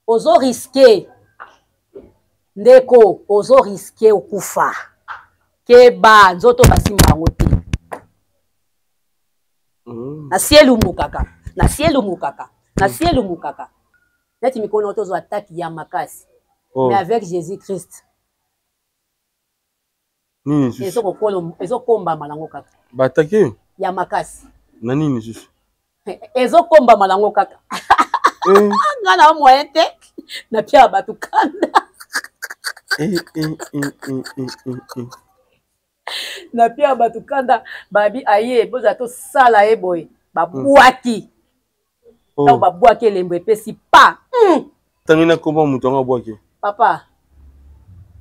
Ozo risquer ndeko, ozo risquer okufa. Keba, nzoto basimba yango te. Nasi elumukaka, nasi elumukaka, nasi elumukaka. Neti mikolo tozo attaque ya makasi. Oh. Mais avec Jésus-Christ. Nini lisusu? Ezokombama nango kaka. Ba-attaquer yo? Ya makasi. Na nini lisusu? Ezokombama nango kaka. Eh. Nga na moyen te napia bato kanda. Eh, eh, eh, eh, eh, eh, eh. Napia bato kanda babi aye bozala tosala ye boye babwaki. Ntango babwaki elembo epesi pa. Ntangi nakoma moto yango abwaki. Papa,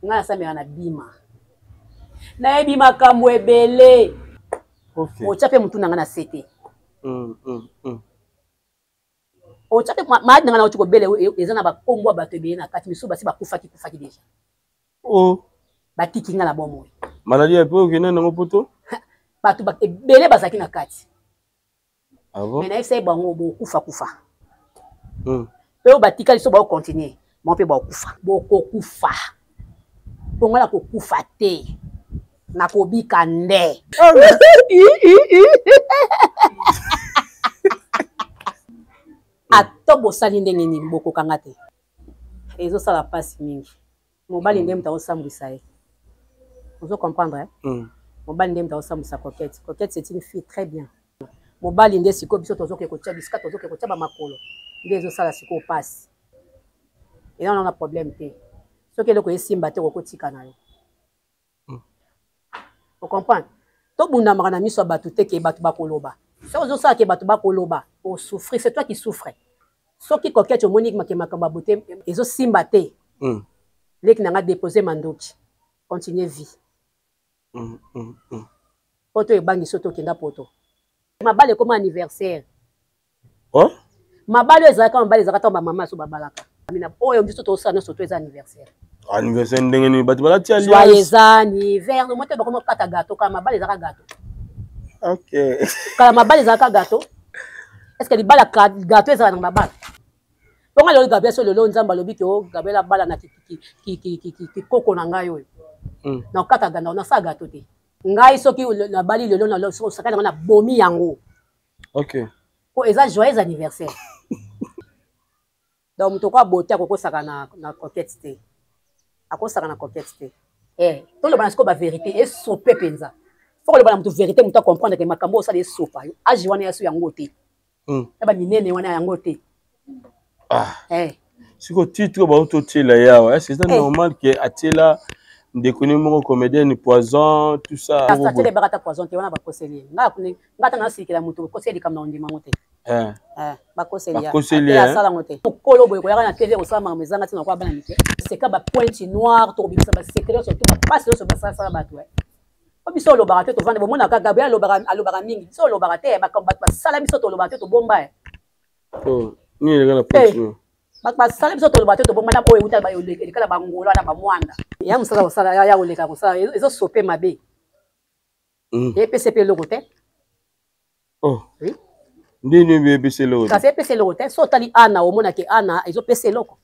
ngai nasambelaka na bima. Nayebi makambo ebele. Okay. Otya mpe motu na ngai na se te. Otya mpe maladi na ngai nauti kobela eza na bakombo ya bato ebele na kati, misusu basi bakufaki kufaki deja. Oh. Batiki ngai na bomoi. Maladi ya mpe okende nango poto? Bato ebele bazalaki na kati. Ah bon? Mais nayebisa ye bango bokufa kufa. Mpe oyo batikali so baokontinue bango mpe bakokufa. Bokokufa. Mpo ngai nakokufa te. Nakobika nde. Ata bosali ndenge nini bokokanga te. Ezosala mpasi mingi. Mobali nde moto akosambwisa ye. Ozo comprendre eh? Mobali nde moto akosambwisa Coquette. Coquette c'est une fille très bien. Mobali nde sikoyo biso tozoke kotia bisika tozoke kotia ba makolo nde ezosala sikoyo pasi. Eza na problème te. Soki eloko esimba te okotika na yo. O comprendre? Tobundamaka na miso ya bato te ke bato bakoloba. Soki ozosala ke bato bakoloba, osouffrir, c'est toi qui souffre. Soki Coquette omoni ke makambo ya beauté ezosimba te. Leki na nga déposer mandoki. Continuer vie. Poto ebangi soki tokenda poto. Mabala ekoma anniversaire. Oh? Mabala oyo ezalaka mabala ezalaka ntango bamama so babalaka. Mina oyo biso tosala nyonso to eza anniversaire. Anniversaire ndenge nini bato balati alliance? Joyeux anniversaire. Moto bakoma kata gâteau kala mabala ezalaka gâteau. OK. Kala mabala ezalaka gâteau. Est-ce que libala gâteau ezalaka na mabala? Bongo lelo Gabriel so lelo Nzambe alobi ke o Gabriel abala na kikoko na ngai oyo. Na kata ganda na sa gâteau te. Ngai soki nabali lelo na saka na bomi yango. OK. Po eza joyeux anniversaire. Donc moto kwa beauté akokosaka na na Coquette te. Akosaka na Coquette te. Eh, toloba na siko ba vérité esope penza. Faut koloba na moto vérité moto comprendre que makambo osala esopa yo. Age wana yaso yango te. Na ba minene wana yango te. Ah. Eh. Siko titre ba ototiela yawa, est-ce que c'est normal que atiela ndeko ni moko comédienne poison tout ça? Atiela bakata poison te wana bakoseli. Nga nga tanga nasikela moto bakoseli likambo na ndima ngo te. Eh. Eh, bakoseli ya. Bakoseli, Ate eh. asala ngo te. Mokolo boye koyaka na TV kosala makambo ezanga ntina kwa bana mike. Seka ba pointe noire to kobimisa ba secret nyonso to ba pasi nyonso basalasala bato. Eh. Po biso olobaka te tovanda bomonaka Gabriel alobaka alobaka mingi. Biso olobaka te makambo bato basala biso tolobaka te tobomba. Eh. Oh, nini eleka na pointe Eh. noire? Bato basala biso toloba te tobomba na oyo euta eleka na bangola na bamwanda. Ya mosala kosala ya koleka kosala ezosope mabe. Epesi mpe eloko te. Oh. Oui. Nde nini epesi eloko te? Kasi epesi eloko te. So otali Ana omonake Ana ezopesa eloko.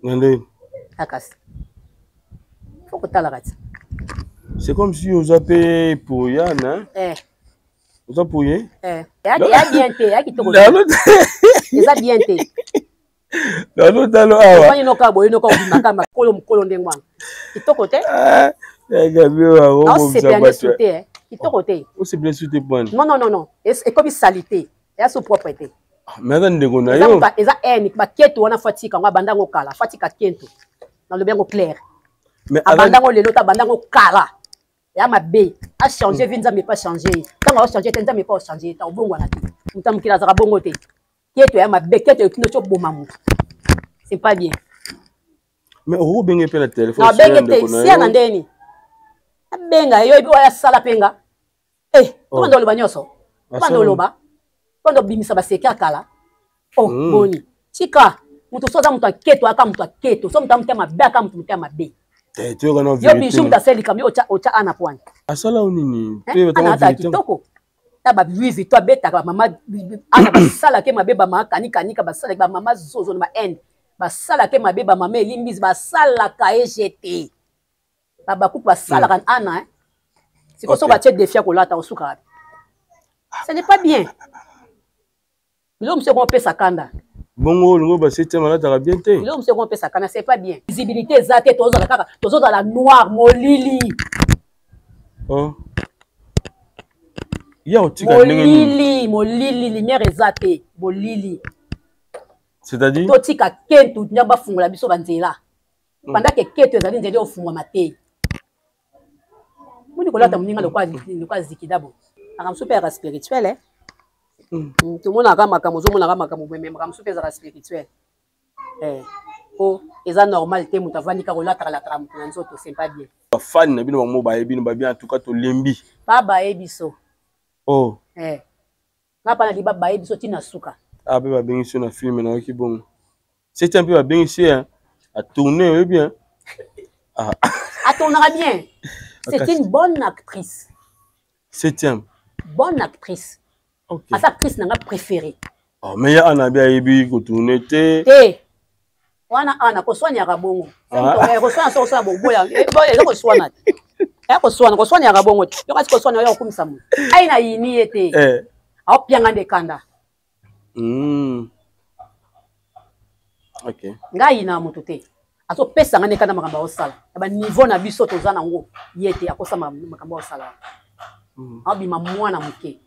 Na ndenge? Akasi. Faut kotalaka ti. C'est comme si oza pe pour Yann, hein? Eh. Oza pour ye? Eh. Ya ya bien te, ya kitoko. Eza bien te. Lalo talo awa. Ofandi noka boye noka obimaka makolo mokolo ndenge wana. Kitoko te? Ah, ya Gabi oyo Aosepela nde su te, eh. Kitoko te. Osepela su te pwani. Non non non non. Ekomi salité. Ya su propre te. Mais aza ndeko na yo. Eza haine, ba keto wana fatika ngo abanda ngo kala, fatika kento. Nalobi yango clair. Mais abanda ngo lelo ta abanda ngo kala. Ya mabe, a changer vie Nzambe pas changer. Tango a changer te Nzambe pas changer, ta obongwana te. Mutu mokili azaka bongo te. Keto ya mabe, keto ekino tso boma mutu. C'est pas bien. Mais okobenge pe na téléphone. Na benge te, sia na ndeni. Abenga yo oyo asala penga. Eh, Oh. tobanda oloba nyonso. Tobanda oloba. Tobanda obimisa baseke ya kala. Oh, boni. Tika, moto so aza moto aketo aka moto aketo. So moto amutema mabe aka moto motema mabe. Eh, toyoka na Yo vérité. bijou moto asali likambo yo otya ana pointe. Asala yo nini? Eh, Toyoka Ana na ata vérité. kitoko. Ta ba Louis Vuitton abetaka ba mama ana basalaka ye mabe, bamama kanikanika basalaka bamama zozo na ba Inde, basalaka ye mabe, bamama elimbisi basalaka ye jete, babakuku basalaka ana eh. Sikoyo soki atie défi ya kolata, osuka wapi? Ce n'est pas bien. Biloko mosusu ekopesa kanda. Bongo olingo basetième alataka bien te. Biloko mosusu ekopesa kanda, c'est pas bien. Visibilité eza te, tozala kaka, tozozala noir, molili. Oh. Ya otika ndenge nini? Molili, molili, lumière eza te, molili. C'est-à-dire? Totika kentu nde bafungola biso banzela. Pendant que keto ezali nzela ofungwama te, moni kolata moninga lokola zikidabo. Makambo mosusu mpe yaka spirituel, eh? Tomonaka makambo, ozomonaka makambo boye, mais makambo mosusu mpe ezalaka spirituel, eh. Po eza normal te, moto avandi kaka olataka lataka moto na nzoto, c'est pas bien. Bafani na bino bango bayebi bino babien, en tout cas tolembi. Babaye biso. Oh. Eh. Nga mpa nali babaye biso ntina suka. Ah, mpe babengisi yo na film, nayoki bongo. Septième mpe babengisi ye atourne, oyebi bien. Ah. Atournera bien, c'est une bonne actrice. Septième. Bonne actrice. Okay. Aza actrice na nga préférée. Oh, mais ya ana bi ayebi kotourne te. Te, wana ana koswaniaka bongo. Koswana so koswana boboya eza koswana te, ya koswana koswaniaka bongo te. Yo kasi koswana oya kokumisa moto ai na yini ye te, aopianga nde kanda. Okay. Ngai na moto te, azopesa nga nde kanda. Makambo aosala na baniveau na biso toza nango, ye te akosala makambo aosala. Aobima mwana moke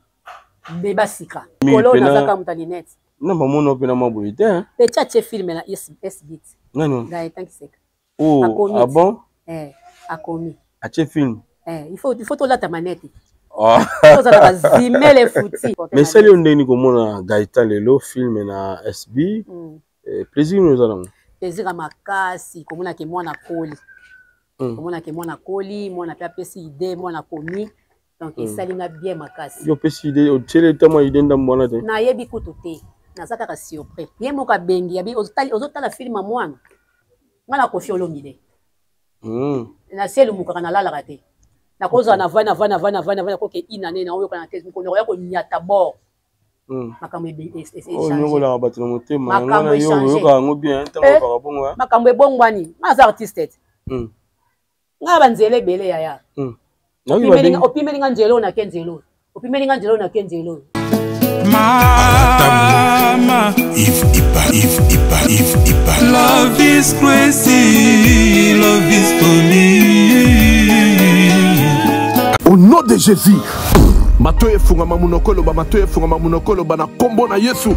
beba sika kolo nazaka moto ya linete. Na bamona mpe na mwa boye te. Petit atie film na sbit. Nani? Gaetan Kiseka. Oh, akomi. Ah bon? Eh, akomi. Atie film. Eh, il faut tolata manete. Oh. Tozala bazimele futi. Mais esali yo ndenge komona Gaetan lelo film na SB? Eh, plaisir nini oza nango? Plaisir ya makasi komona ke mwana koli. Komona ke mwana koli, mwana mpe apesi idée, mwana komi. Donc esali nga bien makasi. Yo opesi idée, otieli ata mwa idée ndambo wana te? Nayebi kutu te, naza kaka surpris. Ye moko abengi abi ozotala film ya mwana nga na Kofi Olomide. Na se elumukaka, nalalaka te, nakozala na vai na vai na vai na vai na vai, nakoke inane naoyokana te, mokolo nakoya konyata bord. Makambo onyokolaka bato na motema, yango wana yo oyokaka yango bien ntango oyokaka bongo? Makambo ebongwani, nga aza artiste te. Nga banzela ebele yaya. Opimeli nga nzela oyo, nake nzela oyo, opimeli nga nzela oyo, nake nzela oyo. Mama Yves Ipa, Yves Ipa, Yves Ipa. Love is crazy, love is funny. Au nom de Jésus, matoyi efungama, monoko eloba, matoyi efungama, monoko eloba na nkombo na Yesu.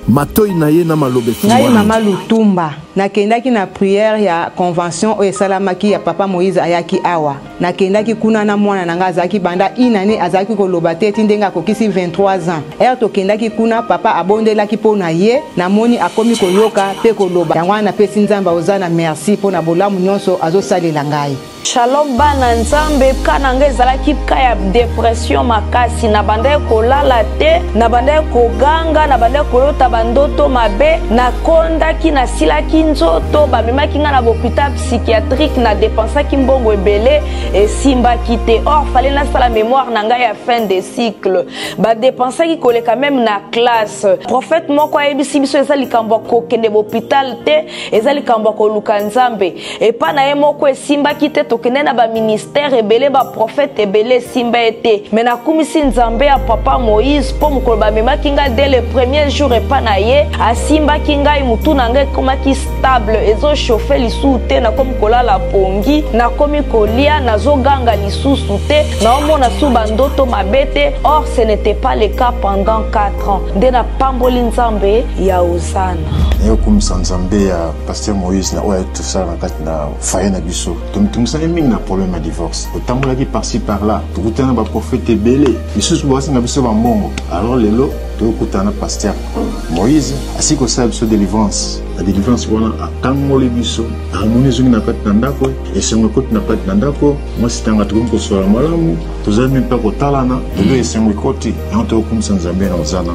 Matoi na ye na maloba. Ngai mama Lutumba, nakendaki na prière ya convention oyo esalamaki ya papa Moïse ayaki awa. Nakendaki kuna na mwana na ngai, azalaki banda une année azalaki koloba te, ti ndenge akokisi 23 ans. Ere tokendaki kuna, papa abondelaki mpo na ye, namoni akomi koyoka mpe koloba. Yango wana napesi Nzambe oza na merci mpo na bolamu nyonso azosalela ngai. Shalom bana Nzambe, ka na ngai ezalaki ka ya depression makasi, nabandaki kolala te, nabandaki koganga, nabandaki kolota bandoto mabe, nakondaki, nasilaki nzoto, bamemaki ngai na bopital psychiatrique, na depensaki mbongo ebele, esimbaki te. Or fallait nasala mémoire na ngai ya fin de cycle, badepensaki koleka meme na classe. Prophète moko ayebisi biso eza likambo ya kokende bopital te, eza likambo ya koluka Nzambe. Epa na ye moko esimbaki te, tokende na baministère ebele, baprofete ebele, esimba ye te. Me nakumisi Nzambe ya papa Moïse mpo mokolo bamemaki ngai dès le premier jour epa na ye, asimbaki ngai, motu na ngai ekomaki stable, ezochauffe lisusu te, nakomi kolala pongi, nakomi kolia, nazoganga lisusu te, naomona su bandoto mabe te. Or ce n'était pas le cas pendant 4 ans. Nde napamboli Nzambe ya Ozana. Nayokumisa Nzambe ya pasteur Moïse na oyo ayaki tosala na kati na foyer na biso. Tomitungisaki mingi na problème ya divorce, totambolaki par-ci par-là, tokutana na baprofete ebele, misusu basenga biso bambongo. Alors lelo tokokutana na pasteur Moïse, asili kosala biso délivrance. Na délivrance wana akangoli biso, harmonie ezongi na kati na ndako, esengo ekoti na kati na ndako, mwasi tanga tokomi kosola malamu, tozali mpe kotalana. Lelo esengo ekoti, yango tokokumisa Nzambe na ozana,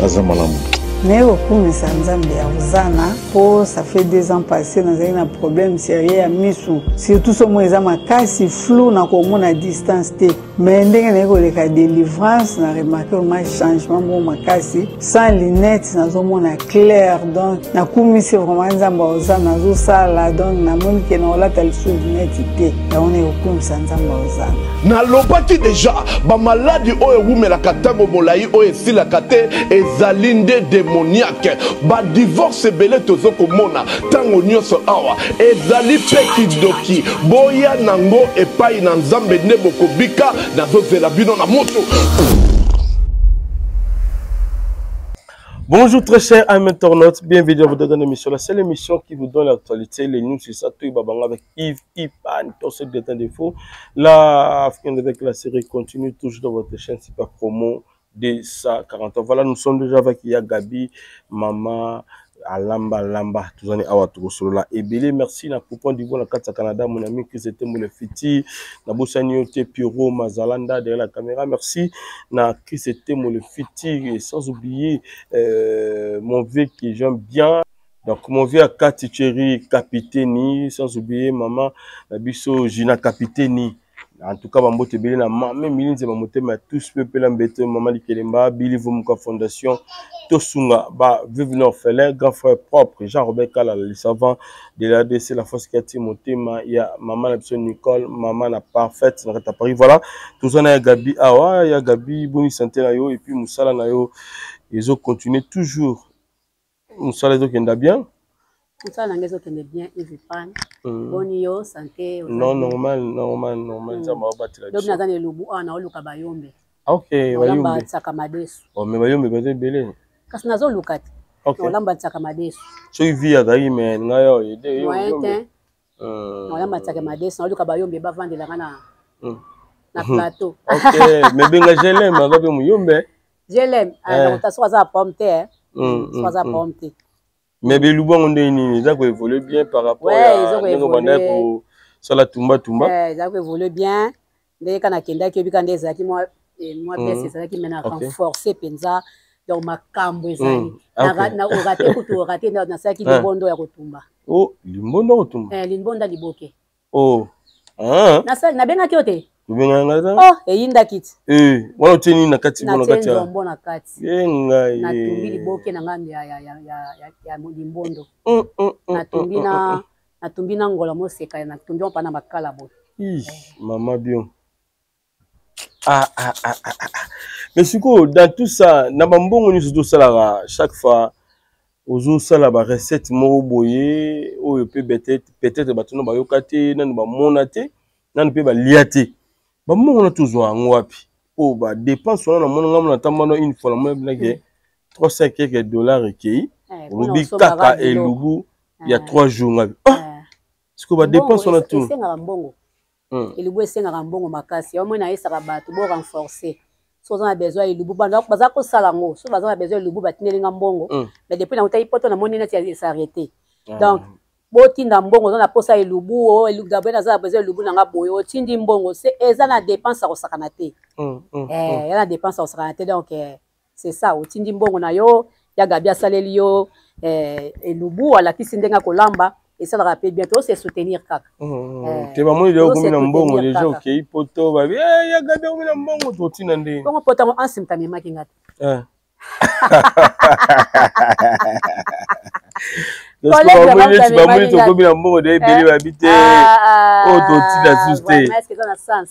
aza malamu. Naye kokumisa Nzambe ya Hosanna po ça fait 2 ans passé nazali na problème sérieux ya misu, surtout somo eza makasi flou na komona distance te, mais ndenge naye koleka délivrance na remarque vraiment changement moko makasi, sans lunettes nazomona clair. Donc nakumisi vraiment Nzambe ya Hosanna azosala, donc namoni ke nakolata lisusu lunette te, yango naye kokumisa Nzambe ya Hosanna. Nalobaki deja bamaladi oyo ewumelaka ntango molai oyo esilaka te ezali nde demoniake. Badivorce ebele tozo komona ntango nyonso awa ezali mpe kindoki. Boya nango epai na Nzambe nde bokobika. Nazozela bino na moto. Bonjour très chers amis internautes, bienvenue dans votre grande émission, la seule émission qui vous donne l'actualité, les news sur ça, tout Babanga avec Yves Ipan, tous ceux qui défaut. La Africaine avec la série continue toujours dans votre chaîne Super Promo 240. Voilà, nous sommes déjà avec Ya Gabi, Maman Alamba Lamba, tous en awa là. Ebele, merci na coupon du bon na Canada, mon ami Chris Etembo Fiti, na Bosani Ote Pierrot Mazalanda derrière la caméra, merci na Chris Etembo le Fiti, et sans oublier mon vieux qui j'aime bien. Donc mon vieux Akati Thierry Capitaine, sans oublier maman na biso Gina Capitaine. En tout cas, bambote ebele na mame milinze bamotema ya tous pepe la mbete mama Likelemba Billy Vomuka Fondation Tosunga ba vive nos orphelins, grand frère propre Jean-Robert Kala le savant de la DC la force qui a tiré motema ya maman na biso Nicole, maman na parfaite na kata Paris. Voilà, tous na ya Gabi awa ya Gabi boni santé na yo et puis musala na yo ezo continuer toujours. Musala ezo kenda bien. Musala na ngezo kende bien Yves Pan. Boni yo santé. Non, normal, normal, normal. Nzambe abatela biso. Lobi naza na elubu awa na oluka bayombe. Ah, ok, bayombe. Olamba tsaka madesu. Oh, mais bayombe baza ebele. Kasi nazoluka te. Ok. Olamba tsaka madesu. Soki vie azalaki mais ngai oyo ede yo. Moyen te. Olamba tsaka madesu, na oluka bayombe bavandela nga na na plateau. Ok, mais benga Jelem, aza pe muyombe. Jelem, ah, donc soki aza pomme te. Soki aza pomme te. Mais belubu yango ndenge nini eza koévolue bien par rapport ya ndenge obandaki kosala tumba tumba? Eza koévolue bien ndenge kaka nakendaki oyebi kaka nde ezalaki mwa pièce ezalaki mais na renforcer mpenza, donc makambo ezali na orate kutu orate nasalaki limbondo ya kotumba. Oh, limbondo ya kotumba? Limbondo ya liboke. Oh. Ah. Nabengaki yo te? Obengaka ngai te? Oh, eyindaki ti. Wana otie nini na kati? Natie nzombo na kati. Ye ngai. Natumbi liboke na ngai ya limbondo. Natumbi na ngola moseka, natumbi mpa na makala boye. Mama bio. Ah ah ah ah ah. Mais sikoyo dans tout ça na bambongo nyonso tosalaka chaque fois ozosala ba recette moko boye oyo pe peut-être bato no bayoka te, nanu bamona te, nanu pe balia te. Bambongo na tozwa yango wapi? Po ba dépense wana namona ngai mona tambano une fois namona binake 300 quelques dollars ekei, olobi kaka elubu ya 3 jours ngabi. Ah! Sikoyo ba dépense wana tout. Esengaka mbongo. Elubu esengaka mbongo makasi. Yango moi nayesaka bato bo renforcer. So oza na besoin elubu, baza kosala yango. So baza na besoin elubu, batindeli nga mbongo. Mais depuis nautaki poto namoni neti esarrêté. Donc botinda mbongo, oza na posa elubu, o elubu Gabriel aza na besoin elubu na nga boye, otindi mbongo, c'est eza na dépense ya kosakana te. Eza na dépense ya kosakana te, donc c'est ça, otindi mbongo na yo, ya Gabi asaleli yo elubu, alakisi ndenge akolamba, esalaka pe bien, to se soutenir kaka. Te bamoni lelo okomi na mbongo deja okei poto babi, ya Gabi akomi na mbongo totina ndenge. Bongo poto yango ansi moto amemaki nga te. Bamoni tokomi na mbongo de ebele babi te oyo totina susu te. Est-ce que eza na sens?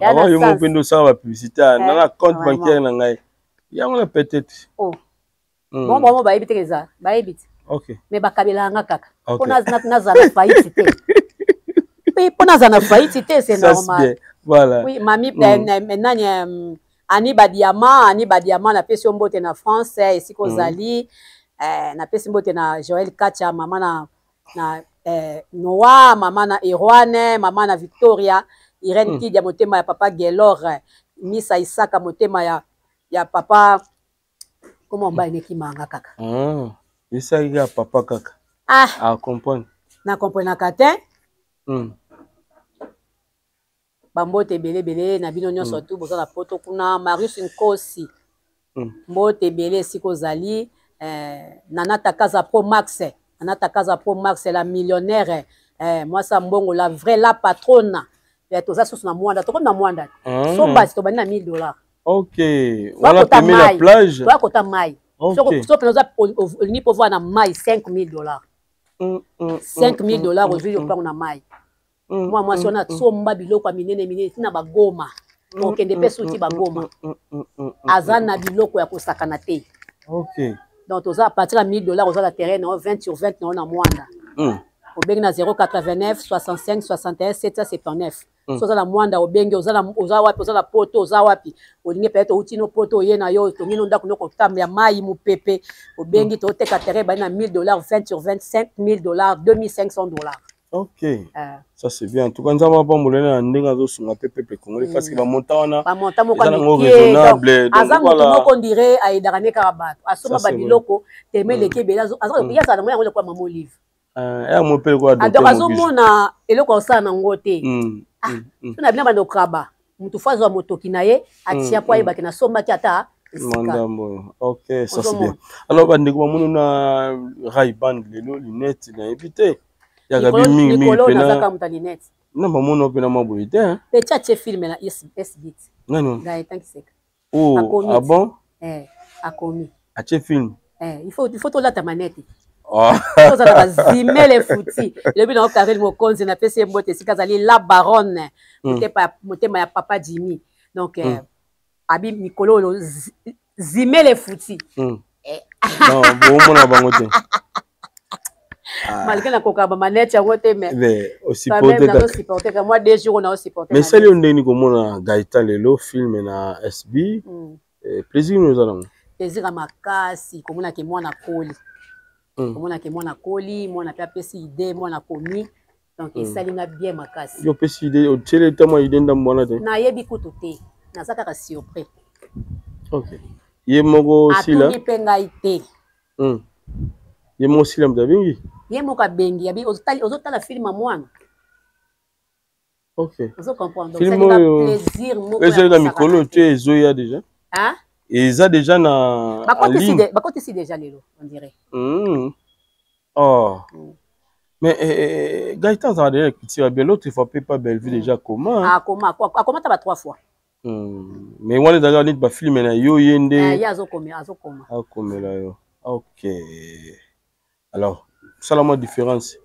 Avant yo moko mpe nde osala ba publicité na na compte bancaire na ngai yango na peut-être. Oh. Bon, bon, bayebi te eza, bayebi te. Ok. Mais bakabelaka nga kaka. Ok. Po nazala faillite te. Oui, po nazala faillite te, c'est normal. Voilà. Oui, mami, nani, Annie Badiama, Annie Badiama, napesi yo mbote na France, esika ozali. Napesi mbote na Joël Kacha, mama na Noah, mama na Erwane, mama na Victoria, Irène Kidia, motema ya papa Gelor, Misa Isaka, motema ya papa. Comment on va neki manga kaka? Ah, Isaka ya papa kaka. Ah. Ah, comprendre. Na comprendre kate. Bambote ebele ebele na bino nyonso tu boza na poto kuna Marius Nkosi. Mbote ebele esika ozali. Nana Takaza Pro Max, Nana Takaza Pro Max, la millionnaire, mwasi ya mbongo, la vraie, la patronne. Toza susu na Mwanda, tokomi na Mwanda. Somba tobandi na 1000 $. Ok, wana peme la plage. Toya kota mai. So mpenza oza olingi mpo voa na mai, 5000 $. 5000 $, ozwi lopango na mai. Mwa mwasi wana asomba biloko ya minene minene ntina bagoma, okende mpe suti bagoma, aza na biloko ya kosakana te. Donc toza à partir ya 1000 $, oza na terrain na yo 20 sur 20 na yo na Mwanda. Obengi na 089 65 61 779. So oza na Mwanda, obengi. Oza wapi? Oza na Poto, oza wapi? Olingi peut-être outi no Poto, oye na yo, otongi no ndako no kotamba ya mai mopepe, obengi. Toteka terrain bali na 1000 $, 20 sur 25 1000 $, 2500 $. Ok, ça c'est bien. En tout cas, Nzambe apambola na ndenge azosunga mpe peuple congolais, parce que bamontant wana bamontant moko raisonnable. Aza moto moko ndire ayedaka ne kaka bato, asomba babiloko teme eleki ebele. Ye azala nango yango lokola Mama Olive. Ya mo mpe lokola. Donc azomona eloko akosala nango te. So na bino bando kraba, motu fo azwa motoki na ye, atia po ayebaki nasombaki ata. Mandambo. Ok, ça c'est bien. Alors bandeko bamoni na Ray-Ban lelo, lunette nayebi te yaka bi mingi mingi. Pena moto ya lunette. Na bamona mpe na mwa boye te. Petit atie film na SBit. Nani? Gaëtan Kiseka. Oh, ah bon? Eh, akomi. Atie film. Eh, il faut tolata manete. Tozala bazimele futi elobi nango. Karine Mokonzi, napesi ye mbote esika azali, la baronne, motema ya papa Jimmy. Donc abi mikolo oyo zimele futi. Non, bomona bango te. Malgré nakoka bamanete yango te, mais Osupporte. Kaka moi 2 jours naosupporte. Mais esali yo ndenge komona Gaëtan lelo film na SB? Plaisir nini oza nango? Plaisir ya makasi komonake mwana koli, komonake mwana koli, mwana mpe apesi idée, mwana komi. Donc esali nga bien makasi. Yo opesi idée, otieli ta mwa idée ndambo wana te? Nayebi kutu te, naza kaka surpris. Ok, ye moko sila. Atuni mpe ngai te. Ye moko sila moto abengi? Ye moko abengi, abi ozotala film ya mwana. Ozo comprendre? Film oyo ezali na mikolo te, ezoya déjà, eza déjà na ligne. Bakotisi déjà lelo, on dirait. Oh. Mais Gaëtan azala déjà écriture bien. L'autre fois mpe pas Bellevue déjà comment? Akoma, akoma ta ba trois fois. Mais wana ezalaka neti bafilm na yo, ye nde ye azokoma, azokoma. Akomela yo. Ok, alors sala mwa différence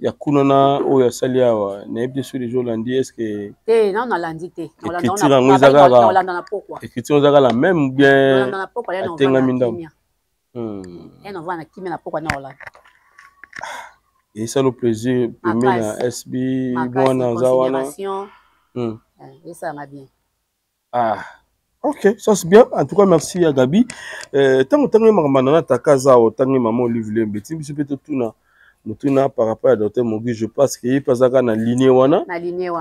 ya kuna na oyo asali awa. Nayebi te soki deja olandi, est ce que Te, nano nalandi te. Écriture yango eza kaka Olanda na pokwa. Écriture eza kaka la même ou bien atengami ndambo? Ye na kimia na pokwa na olanda. Esala plaisir pembe na SB, mwana aza wana. Esalanga bien. Ah ok, ça c'est bien. En tout cas, merci ya Gabi. Ntango ntango makambo na nataka aza awa, otangi mama Olive Lembe, ti biso mpe totuna motuna par rapport ya docteur Mogi. Je pense que ye mpe aza kaka na ligne wana,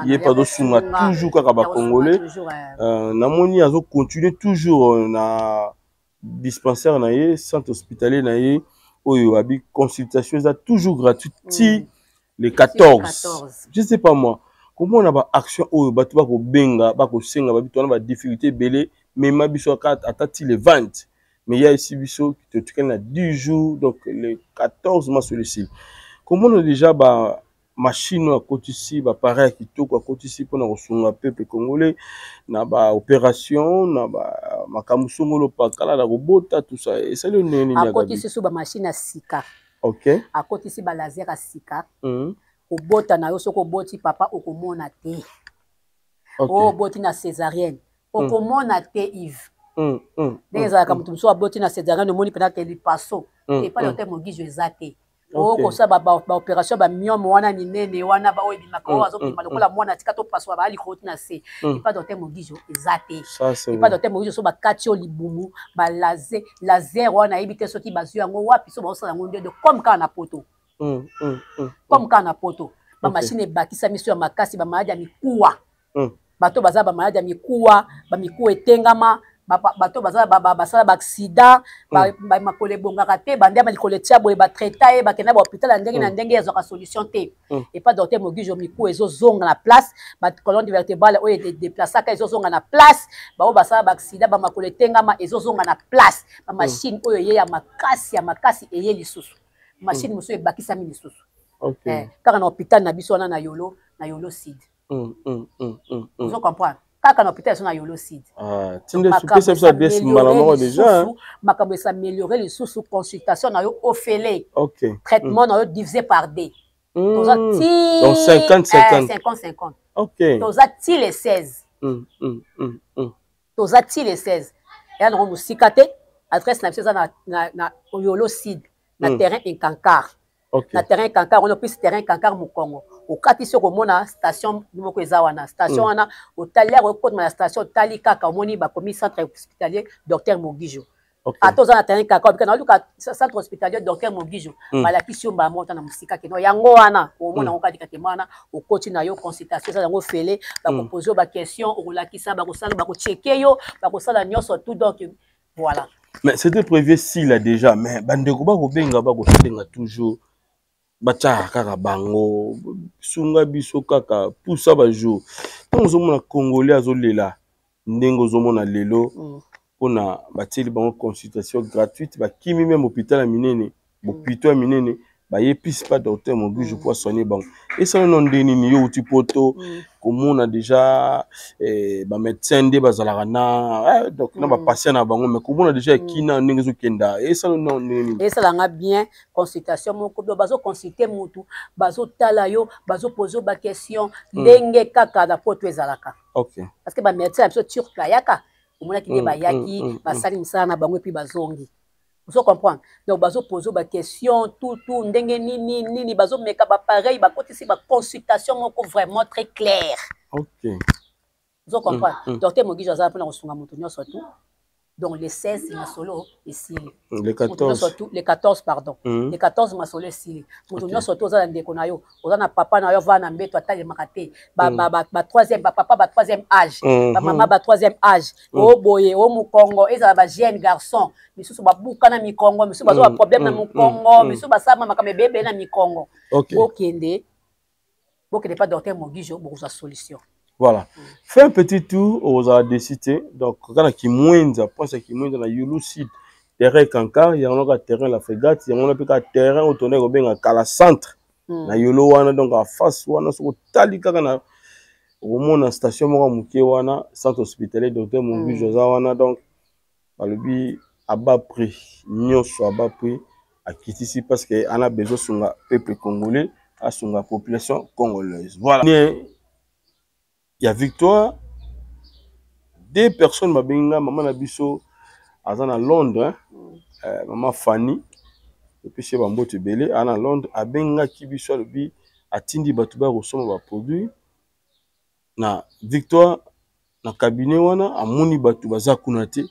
ye mpe azosunga toujours kaka bacongolais. Namoni azocontinue toujours na dispensaire na ye, centre hospitalier na ye oyo abi consultation eza toujours gratuite ti le 14. Je sais pas moi, komona baaction oyo bato bakobenga, bakosenga, babi wana badifficulté ebele, mema biso ata ti le 20, mais ya esi biso totikali na 10 jours, donc le 14 mars celui-ci. Komona déjà ba machine oyo akotisi, baappareil ya kitoko akotisi mpona kosunga peuple congolais na baopération na makambo songolo pakala na kobota, tout ça, esali yo ndenge nini? Akotisi so bamachine ya sika. Akotisi balaser ya sika. Kobota na yo, soki oboti papa, okomona te. Oyo oboti na césarienne, okomona te, Yves. Ndenge ezalaka, moto mosusu aboti na césarienne, omoni mpena ke lipaso. Epai docteur Mogijo eza te. Okosala baopération, bamyome wana minene wana, oyo ebimaka, oyo azobima lokola mwana tika topasola, baya likolo ti na se, epai docteur Mogijo eza te. Epai docteur Mogijo, so bakati yo libumu, balaser, laser wana nayebi te soki bazwi yango wapi, so baosala yango nde comme kaka na Poto, comme kaka na Poto. Bamachine ebakisami so ya makasi, bamaladi ya mikuwa, bato baza bamaladi ya mikuwa, bamikuwa etengama. Bato basala baaccident, makolo ebongaka te, bande likolo etia boye, batraita ye, bakenda bahôpital ya ndenge na ndenge, ezwaka solution te. Epa docteur Mogijo, miku ezozonga na place, bacolonne vertébrale oyo edéplaçaka ezozonga na place, baoyo basala baaccident, bamakolo etengama ezozonga na place. Bamachine oyo eye ya makasi ya makasi eye lisusu, machine mosusu ebakisami lisusu kaka na hôpital na biso wana na Yolo, na Yolo Sud. Ozo comprendre, kaka na hôpital so na Yolo Sud. Makambo es'améliorer lisusu, consultation na yo ofele, traitement na yo divisé par deux. Toza ti Donc 50 50. 50 50. Toza ti le 16. Toza ti le 16. Eya nango mosika te. Adresse na biso eza na Yolo Sud, na terrain Enkankar. Na terrain Kankar wana, opesi terrain Kankar mokongo, okati soki okomona station moko eza wana. Station wana, otali yako okotima na station, otali kaka, omoni bakomi centre hospitalier docteur Mogijo. Ata oza na terrain Kankar, obika naoluka centre hospitalier docteur Mogijo, balakisi yo mbala moko na mosika keno yango wana. Omona yango kati kati wana, okoti na yo, consultation eza yango ofele, bakopose yo baquestion, okolakisa, bakosala, bakochecker yo, bakosala nyonso tout. Donc voilà. Mais c'était prévu sila déjà, mais bandeko bakobenga, bakosenga toujours, batiaka kaka bango, sunga biso kaka, pusa bajour. Ntango ozomona Congolais azolela ndenge ozomona lelo, mpona batieli bango consultation gratuite, bakimi même hôpital ya minene, bopito ya minene, baye pisi pa docteur Mogijo po asoigne bango. Esala no nde nini? Yo uti Poto, komona déjà bamédecin nde bazalaka na donc na bapatient na bango, mais komona déjà ekina ndenge ezokenda, esala no ndenge nini? Esalanga bien. Consultation moko do bazoconsulte mutu, bazotala yo, bazopose yo baquestion ndenge kaka na Poto ezalaka. Parce que bamédecin na biso turc ayaka, omonaki nde bayaki, basali mosala na bango et puis bazongi. Ozo comprendre? Donc bazopose baquestion tout tout, ndenge nini nini, bazomeka bapareil, bakotisi baconsultation moko vraiment très claire. Ozo comprendre? Docteur Mogijo azala mpona kosunga moto nyonso tout. Donc le 16, masolo esili. Le 14. Le 14, pardon. Le 14, masolo esili. Moto nyonso to oza na ndeko na yo, oza na papa na yo va na mbeto, atalemaka te, ba troisième, bapapa ba troisième âge, bamama ba troisième âge, o boye o mokongo, ezala bajeune garçon misusu babuka na mikongo, misusu bazwa baproblème na mokongo, misusu basala makambo ebele na mikongo, bokende, bokende pa docteur Mogijo, bokozwa solution. Voilà. Fais un petit tour aux ADCT. Donc, quand on Kimwenza, pense à Kimwenza, na Yulu Sud, terrain Kankar, il y a un terrain La Frégate, il y a un terrain où on est au Kala Centre. Na Yolo wana, donc en face wana, so tali kaka na omona station moko moke wana, centre hospitalier docteur Mogijo aza wana. Donc balobi à bas prix, nyonso à bas prix, akitisi parce que ana besoin sunga peuple congolais, asunga population congolaise. Voilà. Il y a Victoire, deux personnes babenga, maman na biso aza na Londres, hein? Maman Fanny epesi ye bambote ebele, aza na Londres, abengaki biso, alobi atindi bato baya kosomba baproduit na Victoire na cabinet wana, amoni bato baza kuna te,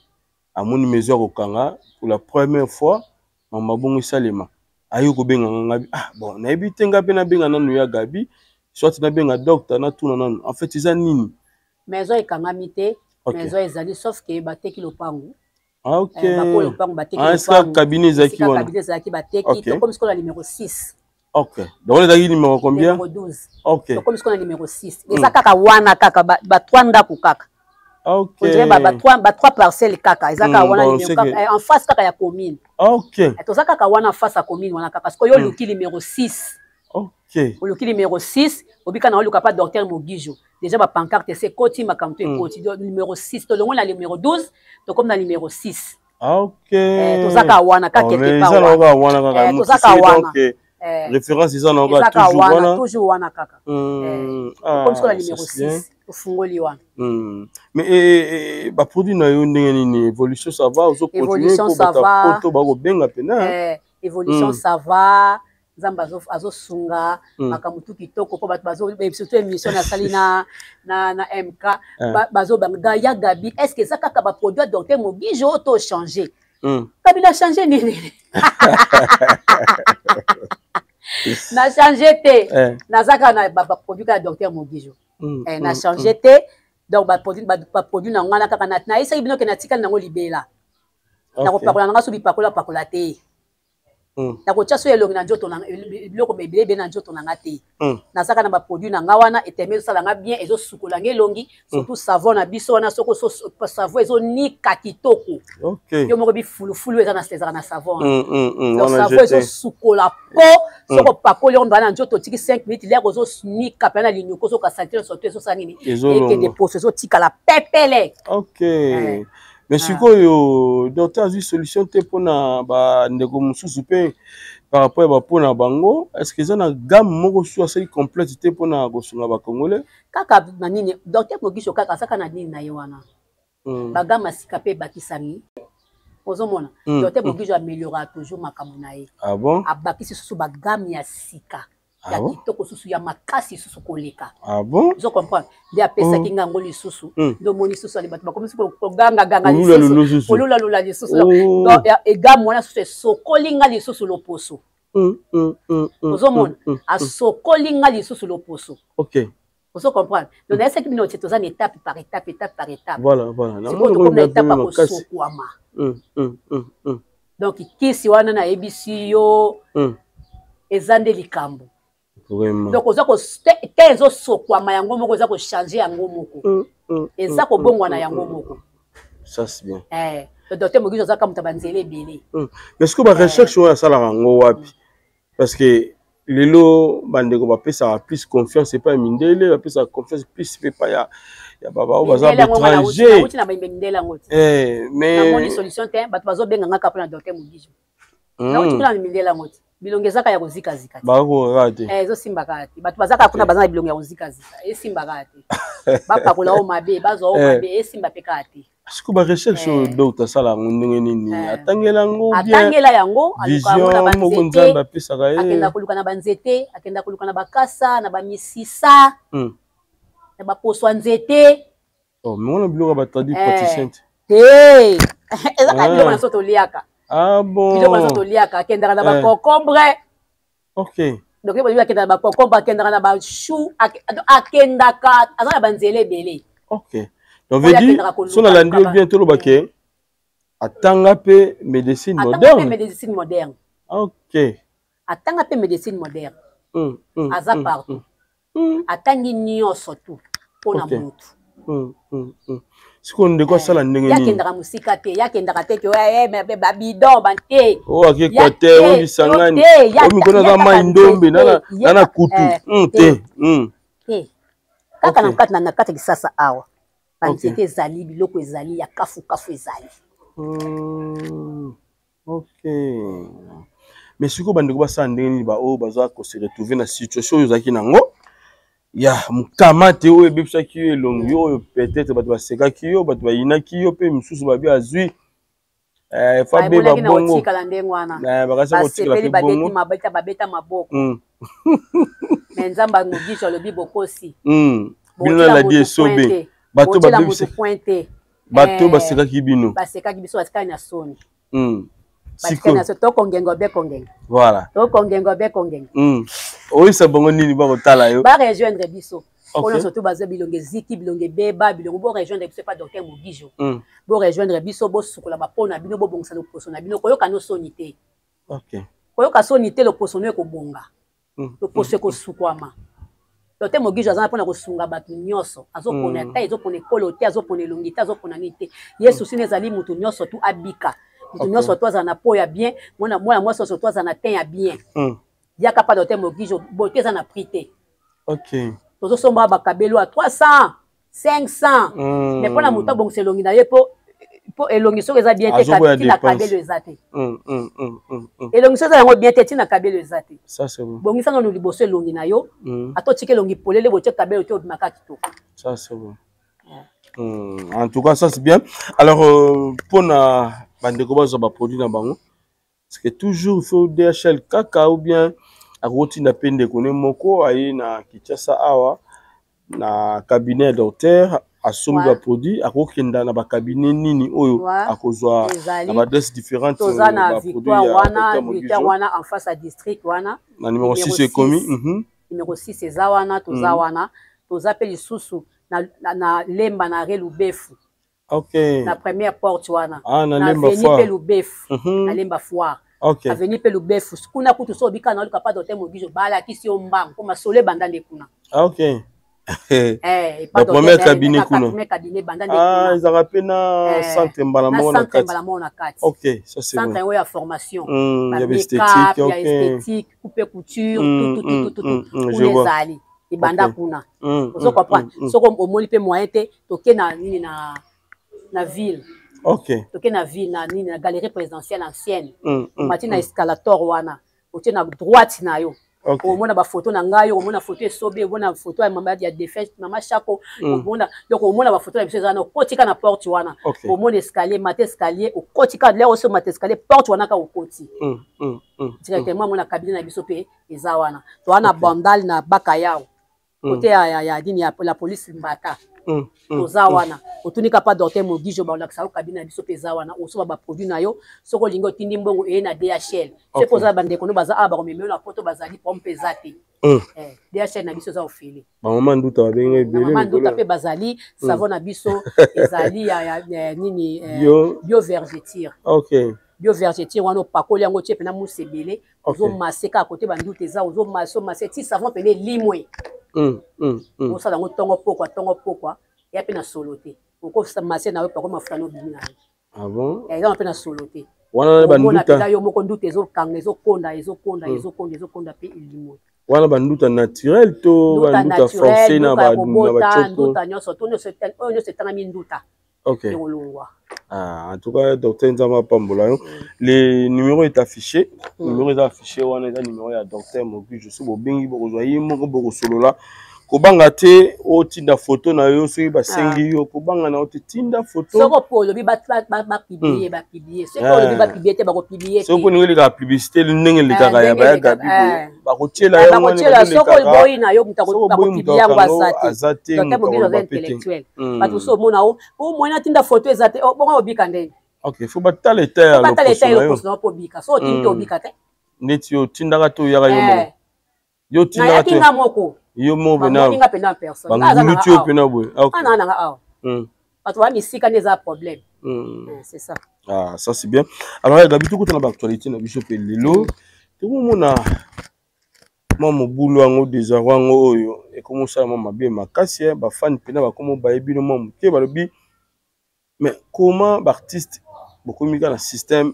amoni maison ya kokanga. Pour la première fois mama bongo esalema. Aye kobenga nga, ngabi ah bon, nayebi te, nga mpe nabenga nanu ya Gabi, soit nabenga docteur, natuna nanu en fait eza nini. Maison ekangami te. Maison ezali, sauf ke bateki lopango. Ah, ok. Bakolo lopango bateki. Ah, esika cabinet ezalaki wana. Cabinet ezalaki, bateki. Tokomi sikoyo na numéro 6. Ok, donc wana ezalaki numéro combien? Numéro 12. Tokomi sikoyo na numéro 6. Eza kaka wana, kaka ba trois ndako kaka. On dirait ba trois parcelles kaka, eza kaka wana, numéro kaka en face kaka ya commune. Toza kaka wana en face ya commune wana kaka. Sikoyo oluki numéro 6. Oluki numéro 6, obika na oluka pa docteur Mogijo. Déjà bapancarte ese ekoti, makambo to ekoti. Numéro 6, tolongoli na numéro 12, tokomi na numéro 6. Toza kaka wana, kaka quelque part wana kaka. Toza kaka wana. Référence eza na kaka toujours wana. Toujours wana kaka. Tokomi sikoyo na numéro 6, tofungoli wana. Mais baproduit na yo ndenge nini? Évolution ça va? Ozocontinue? Poto bakobenga mpena? Évolution ça va, Nzambe azosunga, makambo tu kitoko, mpo bato bazo, surtout émission nasali na MK, bazobanga ya Gabi, est ce que eza kaka baproduit ya docteur Mogijo oyo to change? Kabi na change nini? Na change te, naza kaka na baproduit kaka ya docteur Mogijo, na change te. Donc baproduit na ngai na kaka nayesaki bino ke natikali nango libela. Nakopakola na ngai so bipakola pakola te. Nakotya so elongi na nzoto, biloko ebele ebele na nzoto na nga te. Nazaka na baproduit na nga wana, eteme ezosala nga bien, ezosukola nga elongi, surtout savon na biso wana. Soko savon ezonika kitoko, yo moko bifulufulu eza ezalaka na savon. Donc savon ezosukola po soko opakoli yango mbala na nzoto, otiki 5 minutes, lere ozonika mpena na linuko, ozoka saleté nyonso to ezosala nini, ekende, poso ezotikala pepele. Ok, mais sikoyo docteur azwi solution te mpona bandeko mosusu mpe par rapport ya bapo na bango? Est ce que eza na gamme moko su asali complète te mpona kosunga Bacongolais? Kaka na nini, docteur Mogijo kaka azaka na nini na ye wana. Bagamme ya sika mpe ebakisami, ozomona. Docteur Mogijo améliorera toujours makambo na ye. Ah bon? Abakisi susu bagamme ya sika ya kitoko susu, ya makasi susu koleka. Ah bon? Ozo comprendre? Nde apesaki nga yango lisusu. Nde omoni susu ali bato bakomi susu kogangaganga lisusu, kolulalula lisusu. Donc egamme wana susu esokoli nga lisusu loposo. Ozomona, asokoli nga lisusu loposo. Ozo comprendre? Donc nayesaki bino tie toza na étape par étape, étape par étape. Voilà. Sikoyo tokomi na étape ya kosokwama. Donc kisi wana nayebisi yo eza nde likambo. Donc oza te, ezosokwama yango moko, eza kochange yango moko, eza kobongwana yango moko. Ça, c'est bien. Docteur Mogijo aza kamuta banzela ebele. Mais ce que barecherche oyo asalaka yango wapi? Parce que lelo bandeko bapesaka plus confiance epai ya mindele, bapesaka confiance plus mpe epai ya baba oyo baza baétranger. Na mindele yango te. Mais namoni solution te. Bato bazobenganga kaka mpona docteur Mogijo. Nauti kuna na mindele yango te, bilongi ezaka ya kozikazika. Bakokaka te. Ezosimbaka te. Bato bazaka kuna, baza na bilongi ya kozikazika, esimbaka te. Bapakola oyo mabe, bazwa oyo mabe, esimba mpe kaka te. Sikoyo barecherche oyo docteur asala yango ndenge nini? Atangela yango? Atangela yango. Vision moko Nzambe apesaka ye? Akenda koluka na banzete, akenda koluka na bakasa, na bamisisa, na baposo ya nzete. Oh, mais wana biloko ya batradi praticien te. Te, ezaka biloko na so toliaka. Ah bon? Biloko na so toliaka. Akendaka na baconcombre. Donc ye akendaka na baconcombre, akendaka na bachou, akendaka, aza na banzela ebele. Ok, donc veut dire so nalandi yo bien, toloba ke atanga mpe médecine moderne. Atanga mpe médecine moderne. Atanga mpe médecine moderne. Aza partout. Atangi nyonso tu mpona motu. Sikoyo ndeko asala ndenge nini? Yakendaka mosika te, yakendaka te ke babidon bante. Oyo ake Équateur, oyo Kisangani, oyo mikolo aza mai ndombe na kutu te. Te, kaka na kati na kati ya Kisasa awa, banzete ezali, biloko ezali ya kafukafu ezali. Ok, mais sikoyo bandeko basala ndenge nini, baoyo baza kose retrouver na situation oyo ozalaki nango ya mokama te, oyo ebebisaki yo elongi, oyo peut-être bato basekaki yo, bato bayinaki yo, mpe mosusu babi azwi fa beba bongo? Kotikala ndenge wana. Bakasi kotikala mpe bongo. Babeta, babeta maboko, mais Nzambe Mogijo alobi bokosi. Bino naladi esobe, bato babebisa, bato basekaki bino. Basekaki biso, batikali na soni. Batikali na soni. Tokongenga obe kongenga. Tokongenga obe kongenga. Oyisa bango nini bakotala yo? Barejoindre biso mpona surtout bazwa bilongo eziki, bilongo ebeba, bilongo. Borejoindre biso epa docteur Mogijo. Borejoindre biso, bosukola bapo na bino, bobongisa loposo na bino. Koyoka no soni te. Koyoka soni te, loposo no ekobonga, loposo ekosukwama. Docteur Mogijo aza mpona kosunga bato nyonso. Azopona te, ezopona ekolo te, azopona elongi te, azopona nini te. Ye susi na ezali motu nyonso tu abika, motu nyonso tu azala na po ya bien, mwana mwasi nyonso tu azala na teint ya bien. Yaka pa docteur Mogijo, beauté eza na prix te. Tozosomba bakabelo ya 300, 500, mais mpona moto abongisa elongi na ye, po elongi soki eza bien te, ntina kabelo eza te. Elongi soki eza yango bien te, ntina kabelo eza te. Bongisa nano liboso elongi na yo. Ata otika elongi polele, botie kabelo te, obimaka kitoko. Ça, c'est bon. En tout cas, ça, c'est bien. Alors, mpona bandeko bazwa baproduit na bango, parce que toujours il faut DHL kaka ou bien akotinda mpe ndeko ne moko aye na Kinshasa awa na cabinet ya docteur, asombi baproduit, akokenda na bacabinet nini oyo akozwa na baadresse différente? Toza na Victoire wana, Victoire wana en face ya district wana. Na numéro 6 ekomi. Numéro 6 eza wana, toza wana. Toza mpe lisusu na, na, na Lemba na arrêt Lubefu. Okay. Na première porte wana. Ah, na, na Lemba avenue foire. Pe Lubefu. Na Lemba foire. Avenue pe Lubefu. Kuna kutu so obika na oluka pa docteur Mogijo balakisi yo mbangu po masolo ebanda nde kuna. Ah, okay. Eh, ba première cabinet kuna. Premier cabinet banda nde Ah, kuna. ezalaka mpe na Eh, centre mbala na moko na centre kati. mbala moko na kati. Ok, ça c'est Centre vrai. yango ya formation. Ya Ba ba-esthétique, make-up, ya ok. esthétique, coupe couture, tout, tout, tout, tout, tout. Je Kuna vois. ezali. Ebanda kuna. Ozo comprendre? Soki omoni mpe moyen te, toke na nini na ville. Toke na ville na nini na galerie présidentielle ancienne. Omati na escalator wana, otie na droite na yo. Omona ba photo na ngai, omona photo esobe, omona photo ya mama ya défaite, mama Chako, omona donc omona ba photo na biso eza wana, okotika na porte wana. Omona escalier, mata escalier, okotika leo oso mata escalier, porte wana ka okoti. Directement omona cabinet na biso pe eza wana. To wana bandal na Bakayao. Côté ya nini ya la police Mbata. Toza wana. Otunika pa docteur Mogijo ba olakisa yo cabinet na biso pe eza wana. Osoba ba produit na yo, soko olingi otindi mbongo eye na DHL. Soki oza bandeko no baza awa bakomema yo na poto bazali pompe eza te. DHL na biso eza ofele. Ba mama Nduta babengi ebele Ba mama mikolo. Nduta pe bazali, savon na biso ezali ya nini, Bio. bio vergeture. Bio vergeture wana opakoli yango otie pena mousse ebele, ozo masser kaka côté ba Nduta eza, ozo masser, ozo masser ti savon pene elimwe. Osala yango ntongo pokwa, ntongo pokwa, eya pe na solo te. Okosa masser na yo pakoli mafuta na obimi na yo. Ah bon? Eza pe na solo te. Wana ba Omona Nduta. mpenza yo moko Nduta ezokanga, ezokonda, ezokonda, ezokonda, ezokonda pe elimwe. Wana ba Nduta naturel to Nduta ba Nduta naturel, forcé na nduta ya ba kobota, na ba choko? Nduta nyonso, to nyonso oyo nyonso etangami nduta. Ekolongwa. Ah, en tout cas, docteur Nzamba Pambola, le numéro est affiché. Numéro est affiché, wana eza numéro ya docteur Mogijo. So bobengi bokozwa ye moko bokosolola. Kobanga te otinda photo na yo soki basengi yo, kobanga na yo te, tinda photo. Soko po olobi bapublier, bapublier. Soki olobi bapublier te, bakopublier te. Soki olingi oleka publicité ndenge elekaka ya ndenge baya elekaka, Gabi boye, bakotiela Eh, yo wana, bakotiela, soki elekaka. oboyi na yo, moto Soki oboyi, moto bakopublier yango akango aza te. aza te, Docteur moto Mogijo aza akoloba pe te. intellectuel. Bato mosusu omona o, o moyen atinda photo eza te, oh, bongo obika ndenge. Ok, faut batala état ya Faut batala loposo état ya na yo. loposo na yo mpo obika. Soki otindi te, obika te. Neti yo otindaka te, oyaka yo moko. Yo otindaka Nayaki te. nga moko. Yo moko pena. Bamoni nga pena en personne. Nga aza Banguluti nanga yo awa. pena boye. Ah, ok. Nga nanga awa. Bato ba misika nde eza problème. C'est ça. Ah, ça c'est bien. Alors, Gabi, tokota na actualité na biso pe lelo. Tokomona mwa mobulu yango, désarroi yango oyo ekomi osala mwa mabe makasi, eh, bafani mpena bakomi bayebi bino mwa moke, balobi mais comment baartiste bokomi kaka na système